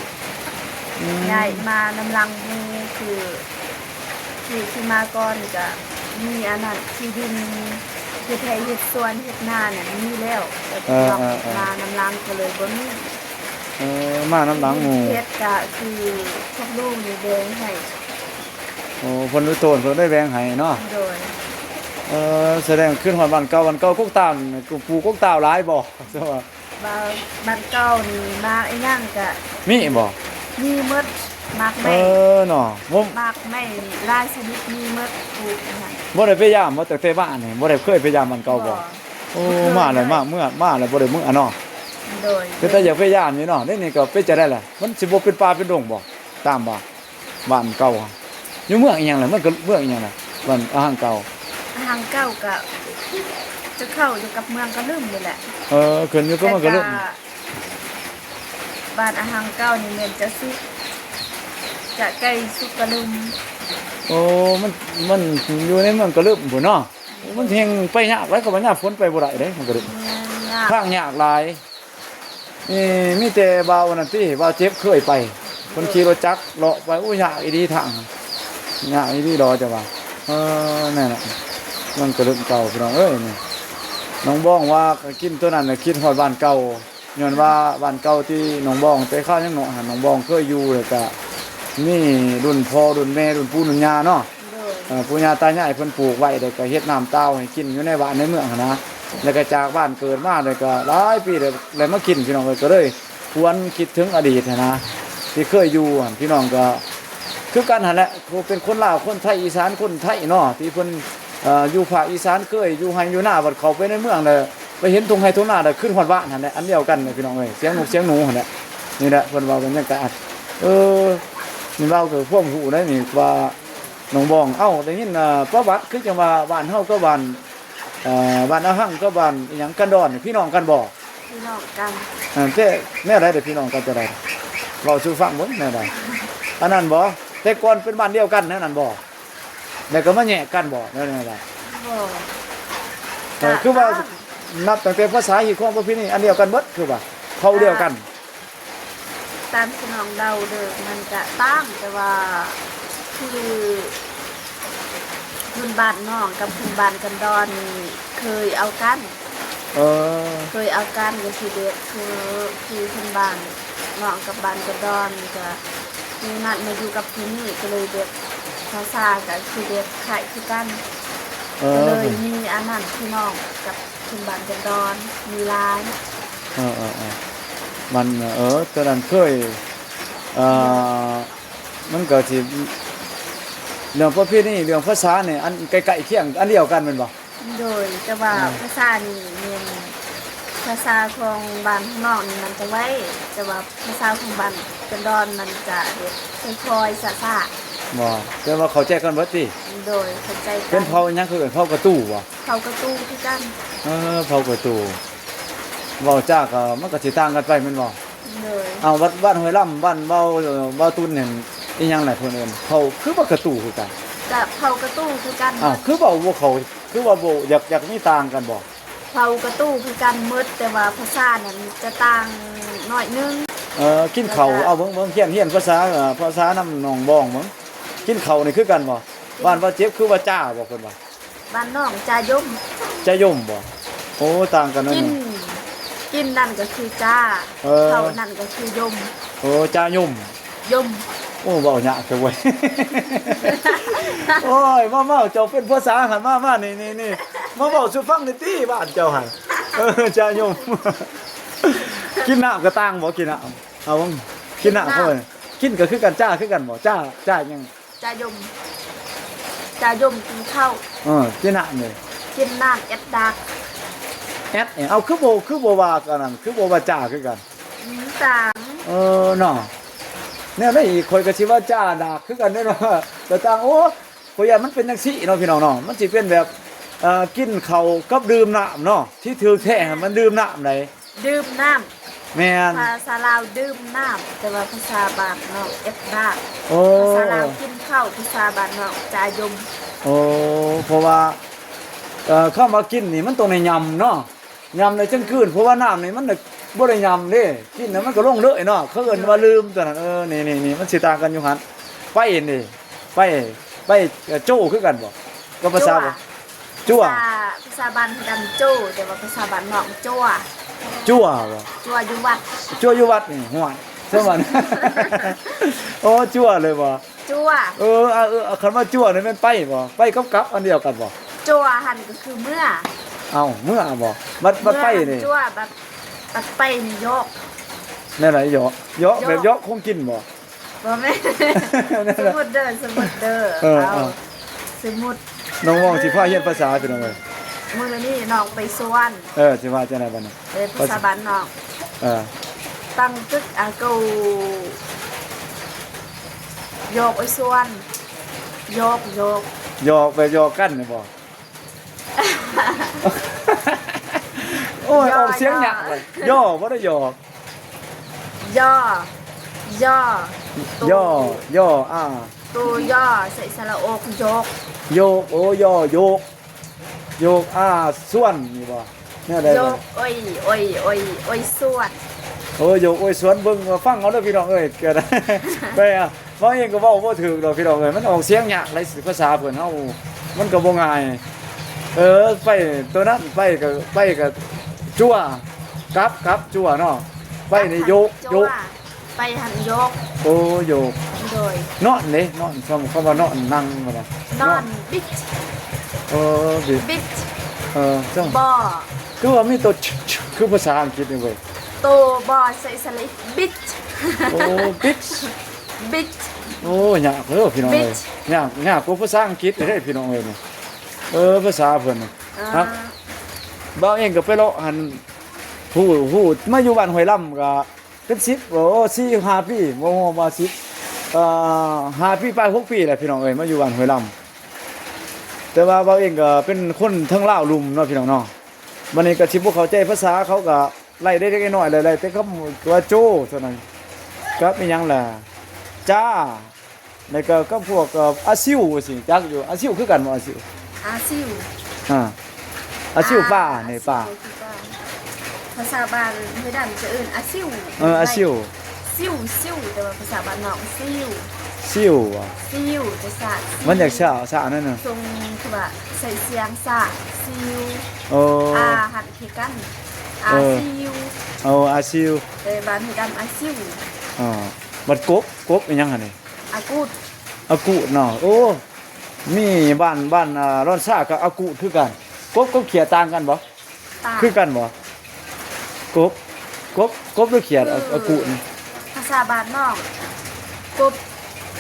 ອືມ ຍ້າຍມານຳຫຼັງໝູ່ ຄື ທີ່ ທີ່ມາກ່ອນກະມີອັນນັ້ນ ທີ່ດິນເຮັດໄຮ່ເຮັດສວນເຮັດນານັ້ນມີແລ້ວ ແລ້ວ ເອີ ເອີ ເອີ ມານຳຫຼັງກໍເລີຍບໍ່ມີ. ເອີ ມານຳຫຼັງໝູ່ ທີ່ເຮັດກະຄືພວກລຸງນີ້ແບ່ງໃຫ້. ໂອ້ ເພິ່ນອຸທິດຕົນເພິ່ນໄດ້ແບ່ງໃຫ້ເນາະ. ໂດຍ ເອີ ສະແດງຄືນຮອດບ້ານເກົ່າ ບ້ານເກົ່າກົກຕານ ປູກກົກຕາວຫຼາຍບໍ່? ວ່າບ້ານເກົ່ານີ້ໝາກອີ່ຫຍັງກະມີບໍ່? ມີໝົດ ໝາກໄມ້ ເອີເນາະ ໝາກໄມ້ນີ້ຫຼາຍຊະນິດມີໝົດ ປູກຫັ້ນ. ບໍ່ໄດ້ໄປຢາມບໍ່ ຕັ້ງແຕ່ມານີ້ ບໍ່ໄດ້ເຄີຍໄປຢາມບ້ານເກົ່າບໍ່? ບໍ່ ໂອ້ ມາແລ້ວມາເມືອ ມາແລ້ວບໍ່ໄດ້ເມືອເນາະ. ໂດຍ ເປັນຕາຢາກໄປຢາມຢູ່ເນາະ. ດຽວນີ້ກໍເປັນຈັ່ງໃດລະ ມັນຊິບໍ່ເປັນປ່າເປັນດົງບໍ່ ຕາມວ່າ? ບ້ານເກົ່າ ຢູ່ເມືອງອີ່ຫຍັງລະ? ເມືອງ ເມືອງອີ່ຫຍັງລະ? ບ້ານອາຮັງເກົ່າ ອາຮັງເກົ່າກະຈະເຂົ້າຢູ່ກັບເມືອງກະລຶມນີ້ແຫຼະ. ເອີ ຂຶ້ນຢູ່ກັບເມືອງກະລຶມ. ແຕ່ກະບ້ານອາຮັງເກົ່ານີ້ແມ່ນຈະສຸດ ຈະໃກ້ສຸດກະລຶມ. ໂອ້ ມັນ ມັນຢູ່ໃນເມືອງກະລຶມພຸ້ນເນາະ. ໂອ້ ມັນແຮ່ງໄປຍາກຫຼາຍ ເຂົາວ່າຍາມຝົນໄປບໍ່ໄດ້ເດ້ ມັນກະລຶມ. ແມ່ນຍາກ ທາງຍາກຫຼາຍ. ມີ ມີແຕ່ບ່າວອັນນັ້ນຕິ ບ່າວເຈັບເຄີຍໄປ ເພິ່ນຂີ່ລົດຈັກເລາະໄປ. ໂອ້ ຍາກອີ່ຫຼີທາງ ຍາກອີ່ຫຼີດອກ ເຈົ້າວ່າ. ເອີ ແມ່ນລະ ມັນກະລຶມເກົ່າ ພີ່ນ້ອງເອີຍ. ນີ້ນ້ອງບອງວ່າກິນຕົວນັ້ນລະຄິດຮອດບ້ານເກົ່າ ຍ້ອນວ່າບ້ານເກົ່າທີ່ນ້ອງບອງ ແຕ່ຄາວຍັງນ້ອຍຫັ້ນ ນ້ອງບອງເຄີຍຢູ່ ແລ້ວກະມີລຸ້ນພໍ່ລຸ້ນແມ່ ລຸ້ນປູ່ລຸ້ນຍ່າເນາະ. ໂດຍ ເອີ ປູ່ຍ່າຕາຍາຍເພິ່ນປູກໄວ້ ແລ້ວກໍເຮັດນ້ຳຕາວໃຫ້ກິນຢູ່ໃນບ້ານໃນເມືອງຫັ້ນນະ. ແລ້ວກໍຈາກບ້ານເກີດມາ ແລ້ວກໍຫຼາຍປີແລ້ວ ແລ້ວມາກິນ ພີ່ນ້ອງເອີຍ. ກໍເລີຍຫວນຄິດເຖິງອະດີດຫັ້ນນະ ທີ່ເຄີຍຢູ່ຫັ້ນ. ພີ່ນ້ອງກໍຄືກັນຫັ້ນແຫຼະ ຜູ້ເປັນຄົນລາວ ຄົນໄທ ອີສານ ຄົນໄທເນາະ ທີ່ເພິ່ນ ເອີ ຢູ່ພາກອີສານ ເຄີຍຢູ່ໄຮ່ຢູ່ນາ ບັດເຂົ້າໄປໃນເມືອງແລ້ວ ໄປເຫັນທົ່ງໄຮ່ທົ່ງນາ ແລ້ວຄິດຮອດບ້ານຫັ້ນແຫຼະ. ອັນດຽວກັນແຫຼະ ພີ່ນ້ອງເອີຍ ສຽງນົກສຽງໜູຫັ້ນແຫຼະ. ນີ້ແຫຼະ ເພິ່ນເວົ້າກັນຫຍັງກະ ເອີ ນີ້ເວົ້າກໍຄວາມຮູ້ໄດ໋ນີ້ ວ່ານ້ອງບອງ ເອົ້າ ໄດ້ຍິນ ເອີ ປະຫວັດ ຄືຈັ່ງວ່າບ້ານເຮົາກັບບ້ານ ເອີ ບ້ານອາຮັງກັບບ້ານອີ່ຫຍັງ ກັນດອນ ພີ່ນ້ອງກັນບໍ່? ພີ່ນ້ອງກັນ. ເອີ ແຕ່ແນວໃດເດ້ ພີ່ນ້ອງກັນຈັ່ງໃດ? ເວົ້າສູ່ຟັງເບິ່ງແນວໃດ? ອັນນັ້ນບໍ່? ແຕ່ກ່ອນເປັນບ້ານດຽວກັນແນວນັ້ນບໍ່? ແລ້ວກໍມາແຍກກັນບໍ່? ແນວນັ້ນລະ? ບໍ່. ເອີ ຄືວ່ານັບຕັ້ງແຕ່ພາສາຮີດຄອງປະເພນີອັນດຽວກັນເບິດ ຄືວ່າເຜົ່າດຽວກັນ? ຕາມທີ່ນ້ອງເດົາເດີ ມັນກະຕ່າງ ແຕ່ວ່າຄືພື້ນບ້ານນ້ອງກັບພື້ນບ້ານກັນດອນນີ້ເຄີຍເອົາກັນ. ເອີ ເຄີຍເອົາກັນກໍຄືແບບ ຄື ຄືເປັນບ້ານນ້ອງກັບບ້ານກັນດອນ ກໍຄືນັດມາຢູ່ກັບຜູ້ນີ້ ກໍເລີຍແບບພາສາກໍຄືແບບຄ້າຍຄືກັນ. ເອີ ກໍເລີຍມີອັນນັ້ນ ພີ່ນ້ອງກັບເປັນບ້ານກັນດອນ ມີຫຼາຍ. ເອີໆໆ ມັນ ເອີ ຕອນນັ້ນເຄີຍ ເອີ ມັນກໍຊິ ເລື່ອງປະເພນີ ເລື່ອງພາສານີ້ ອັນໃກ້ໆຄຽງ ອັນດຽວກັນແມ່ນບໍ່? ໂດຍ ແຕ່ວ່າ ອືມ ພາສານີ້ແມ່ນພາສາຂອງບ້ານຂ້າງນອກນີ້ມັນຈະໄວ ແຕ່ວ່າພາສາຂອງບ້ານກັນດອນມັນຈະແບບຄ່ອຍໆ ຊ້າໆ. ບໍ່ ແຕ່ວ່າເຂົ້າໃຈກັນເບິດຕິ? ໂດຍ ເຂົ້າໃຈກັນ. ເປັນເຜົ່າຫຍັງ ເຂົາເອີ້ນເຜົ່າກະຕູບໍ່? ເຜົ່າກະຕູຄືກັນ. ເອີ ເຜົ່າກະຕູ ເວົ້າຈາກໍມັນກໍຊິຕ່າງກັນໄປແມ່ນບໍ່? ໂດຍ. ເອົາ ວັດ ວັດຫ້ວຍລຳ ບ້ານເວົ້າ ເວົ້າຕຸນຫັ້ນ ອີຫຍັງລະເພິ່ນເອີ້ນ ເຜົ່າ ຄືວ່າກະຕູຄືກັນ? ກະເຜົ່າກະຕູຄືກັນ. ອ້າວ ຄືເວົ້າບໍ່ເຂົ້າ ຄືວ່າບໍ່ ຢາກ ຢາກມີຕ່າງກັນບໍ່? ເຜົ່າກະຕູຄືກັນໝົດ ແຕ່ວ່າພາສານັ້ນຈະຕ່າງໜ້ອຍໜຶ່ງ. ເອີ ກິນເຂົ້າ ເອົາເບິ່ງ ເບິ່ງ ຮຽນ ຮຽນພາສາ ເອີ ພາສານຳໜອງບອງເບິ່ງ ກິນເຂົ້ານີ້ຄືກັນບໍ່? ບ້ານວ່າເຈັບ ຄືວ່າຈ້າບໍ່ ເພິ່ນວ່າ? ບ້ານນ້ອງຈາຍົມ. ຈາຍົມບໍ່? ໂອ້ ຕ່າງກັນເນາະ. ກິນ ກິນນັ້ນກໍຄືຈາ ເອີ ເຂົ້ານັ້ນກໍຄືຍົມ. ໂອ້ ຈາຍົມ ຍົມ. ໂອ້ ເວົ້າຍາກແທ້ເວີຍ. ໂອ້ຍ ມາ ມາ ເຈົ້າເປັນພາສາຫັ້ນ ມາ ມາ ນີ້ ນີ້ ນີ້ ມາເວົ້າສູ່ຟັງໜ່ອຍຕິ ບ້ານເຈົ້າຫັ້ນ. ເອີ ຈາຍົມ. ກິນນ້ຳກໍຕ່າງບໍ່? ກິນນ້ຳ ເອົາ ກິນນ້ຳ ກິນນ້ຳ ເຂົາເອີ້ນ ກິນກໍຄືກັນ ຈາຄືກັນບໍ່? ຈາ ຈາຫຍັງ? ຈາຍົມ ຈາຍົມກິນເຂົ້າ. ເອີ ກິນນ້ຳເດ? ກິນນ້ຳແອັດດາກ. ແອັດ ເອີ ເອົາ ຄືບໍ່ ຄືບໍ່ວ່າອັນນັ້ນ ຄືບໍ່ວ່າຈາຄືກັນ? ອືມ ຕ່າງ. ເອີ ເນາະ ແນວໃດອີກ ຂ້ອຍກໍຊິວ່າຈາດາກຄືກັນເດ້ເນາະ ກໍຕ່າງ. ໂອ້ ຂ້ອຍຢ້ານມັນເປັນຈັ່ງຊີ້ເນາະ ພີ່ນ້ອງເນາະ ມັນຊິເປັນແບບ ເອີ ກິນເຂົ້າກັບດື່ມນ້ຳເນາະ ທີ່ຖືກແທ້ມັນດື່ມນ້ຳໃດ? ດື່ມນ້ຳ. ແມ່ນ. ພາສາລາວດື່ມນ້ຳ ແຕ່ວ່າພາສາບ້ານນອກແອັດດາກ. ໂອ້ ພາສາລາວກິນເຂົ້າ ພາສາບ້ານນອກຈາຍົມ. ໂອ້ ເພາະວ່າ ເອີ ຄຳວ່າກິນນີ້ມັນຕ້ອງໄດ້ຫຍ້ຳເນາະ ຫຍ້ຳແລ້ວຈຶ່ງກືນ ເພາະວ່ານ້ຳນີ້ມັນບໍ່ໄດ້ຫຍ້ຳເດ້ ກິນແລ້ວມັນກໍລົງເລີຍເນາະ ເຂົາເອີ້ນວ່າລືມຕົວນັ້ນ. ເອີ ນີ້ໆໆ ມັນຊິຕ່າງກັນຢູ່ຫັ້ນ. ໄປນີ້ ໄປ ໄປ ເອີ ໂຈ້ຄືກັນບໍ່ ກັບພາສາ ຈົວ ຈົວ ພາສາ ພາສາບ້ານຄືກັນໂຈ້ ແຕ່ວ່າພາສາບ້ານນອກຈົວ. ຈົວບໍ່? ຈົວຢູ່ວັດ ຈົວຢູ່ວັດນີ້ ຫ້ວຍ ເຊີງວ່າ ໂອ້ ຈົວເລີຍບໍ່? ຈົວ. ເອີ ເອີ ເອີ ຄັນວ່າຈົວນີ້ແມ່ນໄປບໍ່? ໄປກັບກັບອັນດຽວກັນບໍ່? ຈົວຫັ້ນກໍຄືເມືອ. ເອົ້າ ເມືອບໍ່? ບັດ ບັດໄປນີ້ ຈົວ ບັດ ບັດໄປນີ້ຢອກ. ແນວໃດຢອກ? ຢອກ ຢອກ ແບບຢອກຂອງກິນບໍ່? ບໍ່ແມ່ນ ສົມມຸດເດີ ສົມມຸດເດີ. ເອີ ເອົາ ເອີ ສົມມຸດ ນ້ອງວອງຊິພາຮຽນພາສາ ພີ່ນ້ອງເອີຍ. ມື້ນີ້ນ້ອງໄປສວນ. ເອີ ຊິວ່າຈັ່ງໃດບັດນີ້? ເອີ ພາສາບ້ານນອກ. ເອີ ຕັ້ງຕຶກອາເກົາ ຢອກໄອ້ສວນ ຢອກ ຢອກ ຢອກແບບຢອກກັນນີ້ບໍ່? ໂອ້ຍ ຢໍ ອອກສຽງຍາກເລີຍ ຢໍ ບໍ່ໄດ້ຢອກ. ຢໍ ຢໍ ໂຕ ຢໍ ຢໍ ອາ ໂຕ ຢໍ ໃສ່ສະຫຼະໂອກ ຢອກ ໂຢກ. ໂອ້ ຢໍ ໂຢກ ໂຢກ ອາ ສວນນີ້ບໍ່? ແນວໃດ ໂຢກ ໂອ້ຍ ໂອ້ຍ ໂອ້ຍ ໂອ້ຍ ສວນ. ໂອ້ ໂຢກ ໂອ້ຍ ສວນ ເບິ່ງ ຟັງເອົາເດີພີ່ນ້ອງເອີຍ. ກໍໄດ້ ໄປ ເວົ້າເອງກໍເວົ້າບໍ່ຖືກດອກພີ່ນ້ອງເອີຍ ມັນອອກສຽງຍາກຫຼາຍ ພາສາເພິ່ນເຮົາ ມັນກໍບໍ່ງ່າຍ. ເອີ ໄປໂຕນັ້ນ ໄປກໍ ໄປກໍຈົວ ກັບ ກັບ ຈົວເນາະ. ໄປນີ້ໂຢກ ໂຢກ ໄປຫັ້ນໂຢກ. ໂອ້ ໂຢກ. ໂດຍ. ນອນເດ້ ນອນ ຄຳ ຄຳວ່ານອນ ນັ່ງ ບໍ່ໄດ້ ນອນ ນອນ ບິດ. ເອີ ບິດ ບິດ. ເອີ ຈັ່ງ ບໍ່ ຄືວ່າມີໂຕ ຊ- ຊ- ຄືພາສາອັງກິດນີ້ເວີຍ ໂຕ ບໍ່ ໃສ່ສະຫຼະອີ ບິດ. ໂອ້ ບິດ ບິດ. ໂອ້ ຍາກເດີພີ່ນ້ອງເອີຍ ຍາກ ຍາກກວ່າພາສາອັງກິດເດ້ພີ່ນ້ອງເອີຍນີ້. ເອີ ພາສາເພິ່ນນີ້ ອ່າ ຮັກ ບ່າວເອງກໍໄປເລາະຫັ້ນ ຮູ້ ຮູ້ ມາຢູ່ບ້ານຫ້ວຍລຳກໍເປັນສິບ ໂອ້ ສີ່ຫ້າປີ ບໍ່ຮູ້ວ່າສິບ ເອີ ຫ້າປີປາຍ ຫົກປີແລ້ວພີ່ນ້ອງເອີຍ ມາຢູ່ບ້ານຫ້ວຍລຳ. ແຕ່ວ່າບ່າວເອງກໍເປັນຄົນທາງລາວລຸ່ມເນາະພີ່ນ້ອງເນາະ ບັດນີ້ກໍຊິບໍ່ເຂົ້າໃຈພາສາເຂົາ ກໍໄລ່ເລັກໆນ້ອຍໆ ໄລ່ແຕ່ຄຳວ່າໂຈ້ເທົ່ານັ້ນ. ກັບອີ່ຫຍັງລະ? ຈ້າ ແລ້ວກໍກັບພວກ ເອີ່ ອາຊິວ ຊິຈັກຢູ່. ອາຊິວຄືກັນບໍ່? ອາຊິວ ອາຊິວ ອ່າ ອາຊິວປາ ອ່າ ນີ້ປາ ອາຊິວຄືກັນ. ພາສາບ້ານຫ້ວຍດຳຈະເອີ້ນອາຊິວ. ເອີ ອາຊິວ ຊິວ ຊິວ ແຕ່ວ່າພາສາບ້ານນອກຊິວ ຊິວ ອາ ຊິວ ຈະສະ ມັນຢາກສະ ສະນັ້ນນະ ຊົງຄືວ່າໃສ່ສຽງສະ ຊິວ. ໂອ້ ອາ ຫັ້ນຄືກັນ ອາ ເອີ ຊິວ. ໂອ້ ອາຊິວ ແຕ່ບ້ານຫ້ວຍດຳອາຊິວ. ອໍ ບັດກົບ ກົບອີ່ຫຍັງຫັ້ນນີ້? ອາກູດ ອາກູດເນາະ. ໂອ້ ມີບ້ານ ບ້ານ ອ່າ ລອນຊາກໍອາກູດຄືກັນ. ກົບກັບຂຽດຕ່າງກັນບໍ່? ຕ່າງ ຄືກັນບໍ່? ກົບ ກົບ ກົບ ຫຼືຂຽດ? ອາ ອາກູດນີ້ ພາສາບ້ານນອກ ກົບ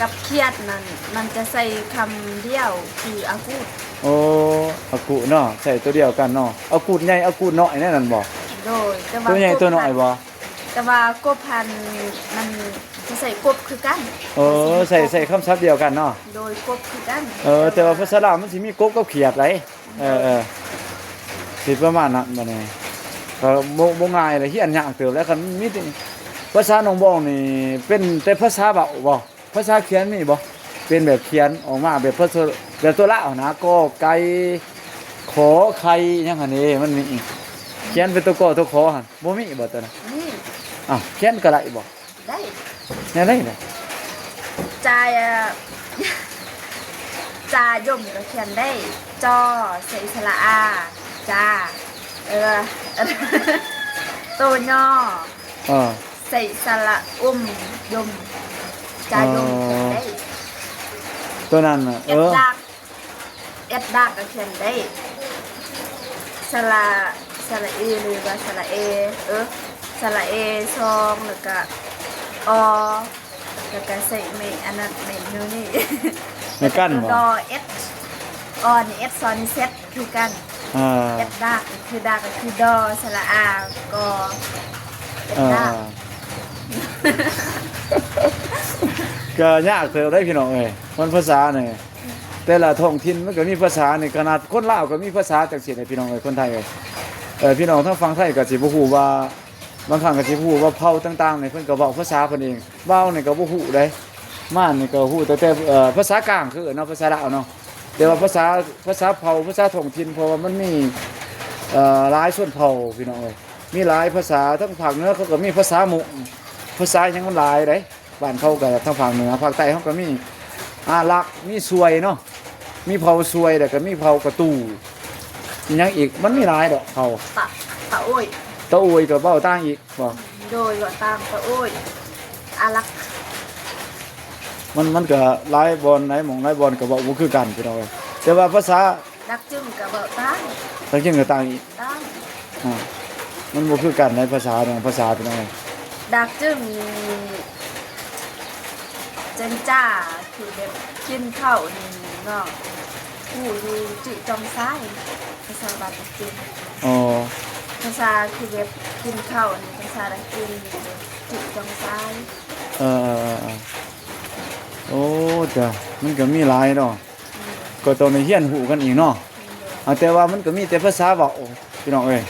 ກັບຂຽດນັ້ນ ມັນຈະໃສ່ຄຳດຽວ ຄືອາກູດ. ໂອ້ ອາກູດເນາະ ໃສ່ຕົວດຽວກັນເນາະ. ອາກູດໃຫຍ່ ອາກູດນ້ອຍແນວນັ້ນບໍ່? ໂດຍ ແຕ່ວ່າ ຕົວໃຫຍ່ຕົວນ້ອຍບໍ່? ແຕ່ວ່າກົບຫັ້ນມັນຈະໃສ່ກົບຄືກັນ. ເອີ ໃສ່ ໃສ່ຄຳສັບດຽວກັນເນາະ. ໂດຍ ກົບຄືກັນ. ເອີ ແຕ່ວ່າພາສາລາວມັນຊິມີກົບກັບຂຽດໄດ໋. ເອີ ເອີ ຊິປະມານນັ້ນ. ບັດນີ້ກໍບໍ່ ບໍ່ງ່າຍລະ ຮຽນຍາກເຕີບແລ້ວ. ຄັນມີແຕ່ພາສາໜອງບອງນີ້ ເປັນແຕ່ພາສາເວົ້າບໍ່? ພາສາຂຽນມີບໍ່? ເປັນແບບຂຽນອອກມາແບບພາສາ ແບບຕົວລາວຫັ້ນນະ ກໍໄກ່ ຂໍໄຂ່ ຫຍັງຫັ້ນເດ້ ມັນມີ ຂຽນເປັນຕົວ ກໍ ຕົວ ຂໍ ຫັ້ນ ບໍ່ມີບໍ່ຕົວນັ້ນ? ມີ. ອ້າວ ຂຽນກໍໄດ້ບໍ່? ໄດ້. ແນວໃດລະ? ຈາ ຈາຍົມກໍຂຽນໄດ້ ຈອ ໃສ່ສະຫຼະອາ ຈາ ເອີ ໂຕ ຍໍ ເອີ ໃສ່ສະຫຼະອຸມ ຍົມ ຈາຍົມ ເອີ ຂຽນໄດ້ ຕົວນັ້ນນະ. ເອີ ເອັດດາກ ເອັດດາກກໍຂຽນໄດ້ ສະຫຼະ ສະຫຼະອີ ຫຼືວ່າສະຫຼະເອ ເອີ ສະຫຼະເອ ສອງ ແລ້ວກະ ອໍ ແລ້ວກະໃສ່ແມ່ ອັນນັ້ນ ແມ່ຢູ່ນີ້ ແມ່ກັນບໍ່? ດ ເອັດ ອໍ ນີ້ ເອັດ ຊ ນີ້ ເຊັດ ຄືກັນ. ອ່າ ເອັດດາກກໍຄື ດາກກໍຄື ດໍ ສະຫຼະອາ ກໍ ເອັດດາກ. ອ່າ ກໍຍາກເຕີບໄດ໋ພີ່ນ້ອງເອີຍ ມັນພາສານີ້ ແຕ່ລະທ້ອງຖິ່ນມັນກໍມີພາສານີ້. ຂະໜາດຄົນລາວກໍມີພາສາຈັ່ງຊີ້ແຫຼະ ພີ່ນ້ອງເອີຍ ຄົນໄທເອີຍ. ເອີ ພີ່ນ້ອງທາງຝັ່ງໄທກໍຊິບໍ່ຮູ້ວ່າ ບາງຄັ້ງກໍຊິບໍ່ຮູ້ວ່າເຜົ່າຕ່າງໆນີ້ ເພິ່ນກໍເວົ້າພາສາເພິ່ນເອງ. ລາວນີ້ກໍບໍ່ຮູ້ໃດ໋ ມານນີ້ກໍຮູ້ແຕ່ ແຕ່ ເອີ ພາສາກາງ ຄືເອີ້ນເນາະ ພາສາລາວເນາະ. ແຕ່ວ່າພາສາ ພາສາເຜົ່າ ພາສາທ້ອງຖິ່ນ ເພາະວ່າມັນມີ ເອີ ຫຼາຍຊົນເຜົ່າ ພີ່ນ້ອງເອີຍ ມີຫຼາຍພາສາ. ທາງພາກເໜືອເຂົາກໍມີພາສາມົ້ງ ພາສາຫຍັງມັນຫຼາຍໃດ໋. ບ້ານເຂົາກໍທາງພາກເໜືອ ພາກໃຕ້ເຮົາກໍມີອາລັກ ມີຊວຍເນາະ ມີເຜົ່າຊວຍ ແລ້ວກໍມີເຜົ່າກະຕູ ອີຫຍັງອີກ ມັນມີຫຼາຍດອກເຜົ່າ. ຕະ ຕະໂອ້ຍ ຕະໂອ້ຍກໍເວົ້າຕ່າງອີກບໍ່? ໂດຍ ເວົ້າຕ່າງ ຕະໂອ້ຍ ອາລັກ ມັນ ມັນກໍຫຼາຍບ່ອນ ຫຼາຍໝ່ອງຫຼາຍບ່ອນກໍເວົ້າບໍ່ຄືກັນ ພີ່ນ້ອງເອີຍ. ແຕ່ວ່າພາສາ ດັກຈຶງກໍເວົ້າຕ່າງ ດັກຈຶງກໍຕ່າງອີກ ຕ່າງ ອ່າ ມັນບໍ່ຄືກັນໃນພາສາ ເລື່ອງພາສາ ພີ່ນ້ອງເອີຍ. ດັກຈຶງນີ້ ເຈີນຈາ ຄືແບບກິນເຂົ້ານີ້ເນາະ ຮູ້ຢູ່ຈຶຈອງຊາຍ ພາສາບ້ານດັກຈຶງ. ອໍ ພາສາຄືແບບກິນເຂົ້ານີ້ ພາສາດັກຈຶງນີ້ຈຶຈອງຊາຍ. ເອີ ເອີ ເອີ ເອີ ໂອ້ ຈ້ະ ມັນກໍມີຫຼາຍເນາະ. ກໍຕ້ອງໄດ້ຮຽນຮູ້ກັນອີກເນາະ. ອ່າ ແຕ່ວ່າມັນກໍມີແຕ່ພາສາເວົ້າ ພີ່ນ້ອງເອີຍ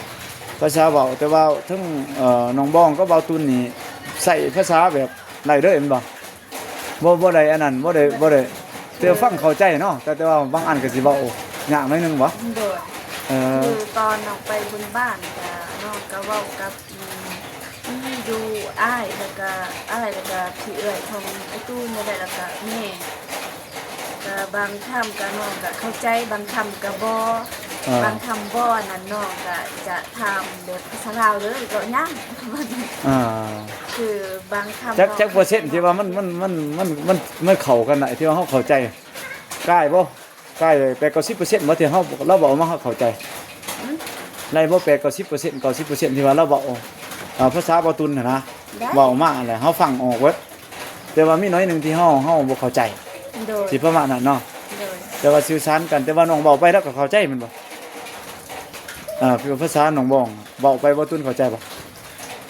ພາສາເວົ້າ. ແຕ່ວ່າທັງ ເອີ ນ້ອງບອງກັບບ່າວຕຸນນີ້ ໃຊ້ພາສາແບບໄດ້ເລີຍແມ່ນບໍ່? ບໍ່ ບໍ່ໄດ້ອັນນັ້ນ ບໍ່ໄດ້ ບໍ່ໄດ້ ແຕ່ຟັງເຂົ້າໃຈເນາະ. ແຕ່ ແຕ່ວ່າບາງອັນກໍຊິເວົ້າຍາກໜ້ອຍໜຶ່ງບໍ່? ໂດຍ ເອີ ຄືຕອນນ້ອງໄປບຸນບ້ານ ກະນ້ອງກະເວົ້າກັບ ອືມ ມີຢູ່ອ້າຍ ແລ້ວກະອ້າຍ ແລ້ວກະພີ່ເອື້ອຍຂອງອ້າຍຕູນນີ້ແຫຼະ ແລ້ວກະແມ່ ກະບາງຄຳກະນ້ອງກະເຂົ້າໃຈ ບາງຄຳກະບໍ່ ອ່າ ບາງຄຳບໍ່ ອັນນັ້ນ ນ້ອງກະຈະຖາມແບບພາສາລາວເລີຍ ເວົ້າຫຍັງ ອ່າ ຄືບາງຄຳ ຈັກ ຈັກເປີເຊັນທີ່ວ່າມັນ ມັນ ມັນ ມັນ ມັນ ມັນເຂົ້າກັນໄດ້ ທີ່ວ່າເຮົາເຂົ້າໃຈ ກາຍບໍ່? ກາຍແປດເກົ້າສິບເປີເຊັນບໍ່ ທີ່ເຮົາ ລາວເວົ້າມາເຮົາເຂົ້າໃຈ? ອືມ ໄດ້ບໍ່ ແປດເກົ້າສິບເປີເຊັນ ເກົ້າສິບເປີເຊັນ ທີ່ວ່າລາວເວົ້າ ເອີ ພາສາບ່າວຕຸນຫັ້ນນະ? ໄດ້ ເວົ້າມາຫັ້ນແຫຼະ ເຮົາຟັງອອກເບິດ ແຕ່ວ່າມີໜ້ອຍໜຶ່ງທີ່ເຮົາ ເຮົາບໍ່ເຂົ້າໃຈ. ໂດຍ ຊິປະມານນັ້ນເນາະ. ໂດຍ ແຕ່ວ່າສື່ສານກັນ ແຕ່ວ່ານ້ອງເວົ້າໄປລາວກໍເຂົ້າໃຈແມ່ນບໍ່? ອ່າ ຄືພາສານ້ອງບອງ ເວົ້າໄປ ບ່າວຕຸນເຂົ້າໃຈບໍ່?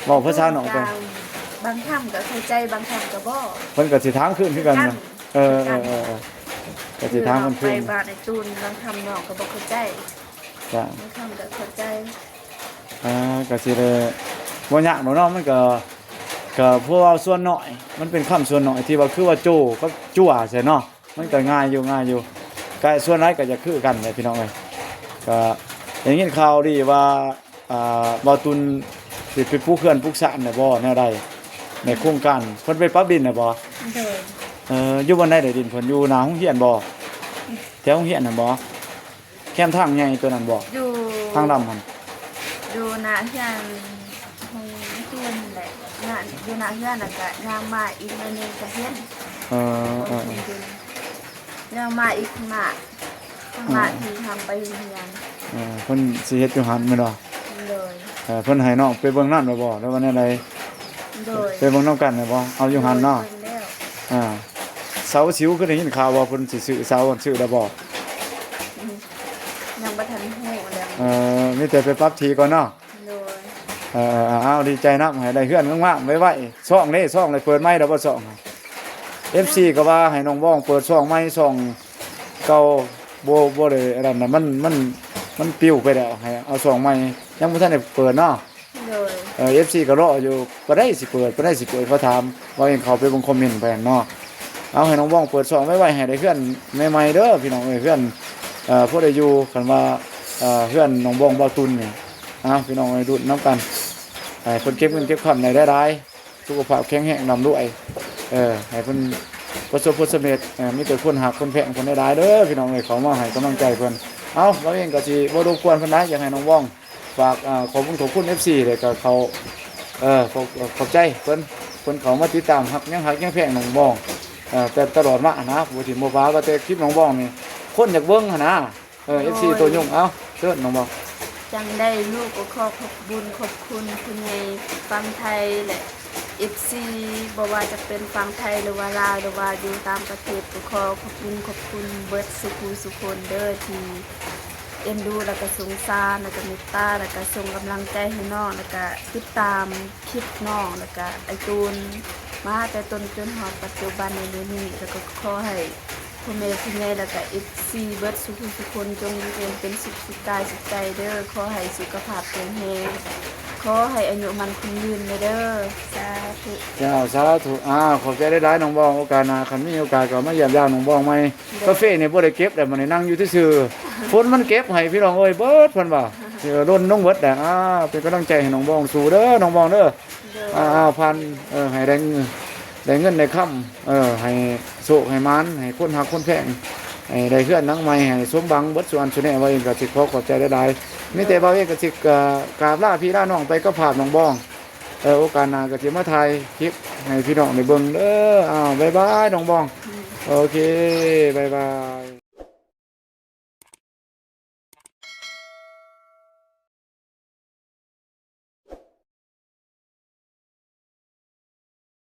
ເວົ້າພາສານ້ອງໄປ ບາງຄຳກໍເຂົ້າໃຈ ບາງຄຳກໍບໍ່. ເພິ່ນກໍຊິຖາມຄືນຄືກັນ ຄືກັນ ເອີ ເອີ ເອີ ເອີ ກໍຊິຖາມເພິ່ນຄືນ. ໄປບ້ານອ້າຍຕູນ ບາງຄຳນ້ອງກໍບໍ່ເຂົ້າໃຈ ຈ້ະ ບາງຄຳກໍເຂົ້າໃຈ. ອ່າ ກໍຊິໄດ້ ບໍ່ຍາກດອກເນາະ ມັນກໍ ກໍເພາະວ່າສ່ວນໜ້ອຍ ມັນເປັນຄຳສ່ວນໜ້ອຍທີ່ວ່າຄືວ່າໂຈ້ກັບຈົວໃສ່ເນາະ ມັນກໍງ່າຍຢູ່ ງ່າຍຢູ່ ກໍສ່ວນຫຼາຍກໍຈະຄືກັນແຫຼະພີ່ນ້ອງເອີຍ. ກໍໄດ້ຍິນຂ່າວດີວ່າ ອ່າ ບ່າວຕຸນຊິໄປປູກເຮືອນປູກຊານແລ້ວບໍ່ ແນວໃດ ໃນໂຄງການເພິ່ນໄປປັບດິນແລ້ວບໍ່? ໂດຍ ເອີ ຢູ່ບ່ອນໃດໄດ໋ດິນເພິ່ນ? ຢູ່ໜ້າໂຮງຮຽນບໍ່? ແຖວໂຮງຮຽນຫັ້ນບໍ່? ແຄມທາງໃຫຍ່ຕົວນັ້ນບໍ່? ຢູ່ ທາງດຳຫັ້ນ ຢູ່ໜ້າເຮືອນ ໂຮງຮຽນແຫຼະ ຢູ່ໜ້າເຮືອນ ແລ້ວກະຍ່າງມາອີກໜ້ອຍໜຶ່ງກະເຫັນ. ເອີ ເອີ ຍ່າງມາອີກຂ້າງໜ້າ ຂ້າງໜ້າທີ່ທາງໄປໂຮງຮຽນ. ເອີ ເພິ່ນຊິເຮັດຢູ່ຫັ້ນແມ່ນບໍ່? ໂດຍ ເອີ ເພິ່ນໃຫ້ນ້ອງໄປເບິ່ງນັ້ນແລ້ວບໍ່ ຫຼືວ່າແນວໃດ? ໂດຍ ໄປເບິ່ງນຳກັນແລ້ວບໍ່? ເອົາຢູ່ຫັ້ນເນາະ. ເບິ່ງແລ້ວ ອ່າ ເສົາສິວ ຄືໄດ້ຍິນຂ່າວວ່າເພິ່ນຊິຊື້ເສົາ ຊື້ແລ້ວບໍ່? ອືມ ຍັງບໍ່ທັນຮູ້ແລ້ວ. ເອີ ມີແຕ່ໄປປັບທີ່ກ່ອນເນາະ. ໂດຍ ເອີ ເອົາ ດີໃຈນຳ ໃຫ້ໄດ້ເຮືອນງາມໆ ໄວໆ. ຊ່ອງເດ້ ຊ່ອງໄດ້ເປີດໃໝ່ແລ້ວບໍ່? ຊ່ອງ ເອັຟຊີ ກໍວ່າໃຫ້ນ້ອງບອງເປີດຊ່ອງໃໝ່ ຊ່ອງເກົ່າບໍ່ ບໍ່ໄດ້ອັນນັ້ນນະ ມັນ ມັນ ມັນປິວໄປແລ້ວ ໃຫ້ເອົາຊ່ອງໃໝ່ ຍັງບໍ່ທັນໄດ້ເປີດເນາະ. ໂດຍ ເອີ ເອັຟຊີ ກໍລໍຢູ່ ປານໃດຊິເປີດ ປານໃດຊິເປີດ ເຂົາຖາມ ວ່າເຫັນເຂົາໄປເບິ່ງຄອມເມັນໄປຫັ້ນເນາະ. ເອົາ ໃຫ້ນ້ອງບອງເປີດຊ່ອງໄວໆ ໃຫ້ໄດ້ເຮືອນໃໝ່ໆເດີພີ່ນ້ອງເອີຍ ເຮືອນ ເອີ ພໍໄດ້ຢູ່ ຄັນວ່າ ເອີ ເຮືອນນ້ອງບອງ ບ່າວຕຸນນີ້. ເອົາ ພີ່ນ້ອງເອີຍ ລຸ້ນນຳກັນ ໃຫ້ເພິ່ນເກັບເງິນເກັບຄຳໄດ້ຫຼາຍໆ ສຸຂະພາບແຂງແຮງ ລ່ຳລວຍ ເອີ ໃຫ້ເພິ່ນປະສົບຜົນສຳເລັດ ເອີ ມີແຕ່ຄົນຮັກຄົນແພງເພິ່ນຫຼາຍໆເດີພີ່ນ້ອງເອີຍ ເຂົ້າມາໃຫ້ກຳລັງໃຈເພິ່ນ. ເອົາ ບ່າວເອງກໍຊິບໍ່ລົບກວນເພິ່ນຫຼາຍ ຢາກໃຫ້ນ້ອງບອງ ຝາກ ເອີ ຂອບຄຸນຂອບຄຸນ ເອັຟຊີ ແລ້ວກໍເຂົາ ເອີ ຂອບ ຂອບໃຈເພິ່ນ ເພິ່ນເຂົ້າມາຕິດຕາມ ຮັກ ຍັງຮັກຍັງແພງນ້ອງບອງ ເອີ ແຕ່ຕະຫຼອດມານະ ບໍ່ຖິ້ມບໍ່ປະ ວ່າແຕ່ຄລິບນ້ອງບອງນີ້ ຄົນຢາກເບິ່ງຫັ້ນນະ. ເອີ ເອັຟຊີ ໂດຍ ໂຕຍົງ ເອົາ ເຊີນນ້ອງບອງ. ຈັ່ງໃດລູກກໍຂໍຂອບບຸນຂອບຄຸນຜູ້ໃຫຍ່ຝັ່ງໄທ ແລະ ເອັຟຊີ ບໍ່ວ່າຈະເປັນຝັ່ງໄທ ຫຼືວ່າລາວ ຫຼືວ່າຢູ່ຕ່າງປະເທດ ກໍຂໍຂອບບຸນຂອບຄຸນເບິດສູ່ຜູ້ສູ່ຄົນເດີ ທີ່ ເອັນດູ ແລ້ວກະສົງສານ ແລ້ວກະເມດຕາ ແລ້ວກະສົ່ງກຳລັງໃຈໃຫ້ນ້ອງ ແລ້ວກະຕິດຕາມຄລິບນ້ອງ ແລ້ວກະອ້າຍຕູນ ມາແຕ່ຕົ້ນຈົນຮອດປັດຈຸບັນໃນມື້ນີ້ ແລ້ວກະຂໍໃຫ້ພໍ່ແມ່ຜູ້ໃຫຍ່ ແລ້ວກະ ເອັຟຊີ ເບິດສູ່ຜູ້ສູ່ຄົນ ຈົ່ງຢູ່ເຢັນເປັນສຸກສຸກກາຍສຸກໃຈເດີ ຂໍໃຫ້ສຸຂະພາບແຂງແຮງ ຂໍໃຫ້ອາຍຸໝັ້ນຂວັນຍືນເດີ. ສາທຸ ເຈົ້າ ສາທຸ. ອ້າວ ຂອບໃຈຫຼາຍໆ ນ້ອງບອງ ໂອກາດໜ້າ ຄັນມີໂອກາດກໍມາຢ້ຽມຢາມນ້ອງບອງໃໝ່. ໂດຍ ກາເຟນີ້ບໍ່ໄດ້ເກັບແລ້ວ ມື້ນີ້ນັ່ງຢູ່ຊື່ໆ ຝົນມັນເກັບໃຫ້ພີ່ນ້ອງເອີຍເບິດ ເພິ່ນວ່າ ເອີ ຫຼົ່ນລົງເບິດແລ້ວ. ອ້າວ ເປັນກຳລັງໃຈໃຫ້ນ້ອງບອງສູ້ເດີ ນ້ອງບອງເດີ. ໂດຍ ອ້າວ ຜ່ານ ເອີ ໃຫ້ໄດ້ເງິນ ໄດ້ເງິນໄດ້ຄຳ ເອີ ໃຫ້ໂຊກໃຫ້ໝານ ໃຫ້ຄົນຮັກຄົນແພງ ໃຫ້ໄດ້ເຮືອນຫຼັງໃໝ່ ໃຫ້ສົມຫວັງເບິດສູ່ອັນສູ່ແນວ. ບ່າວເອງກໍຊິຂໍຂອບໃຈຫຼາຍໆ ມີແຕ່ບ່າວເອງກໍຊິ ເອີ ກາບລາພີ່ລານ້ອງໄປກັບພາບນ້ອງບອງ. ເອີ ໂອກາດໜ້າກໍຊິມາຖ່າຍຄລິບໃຫ້ພີ່ນ້ອງໄດ້ເບິ່ງເດີ. ອ້າວ ບາຍບາຍ ນ້ອງບອງ. ໂອເຄ ບາຍບາຍ.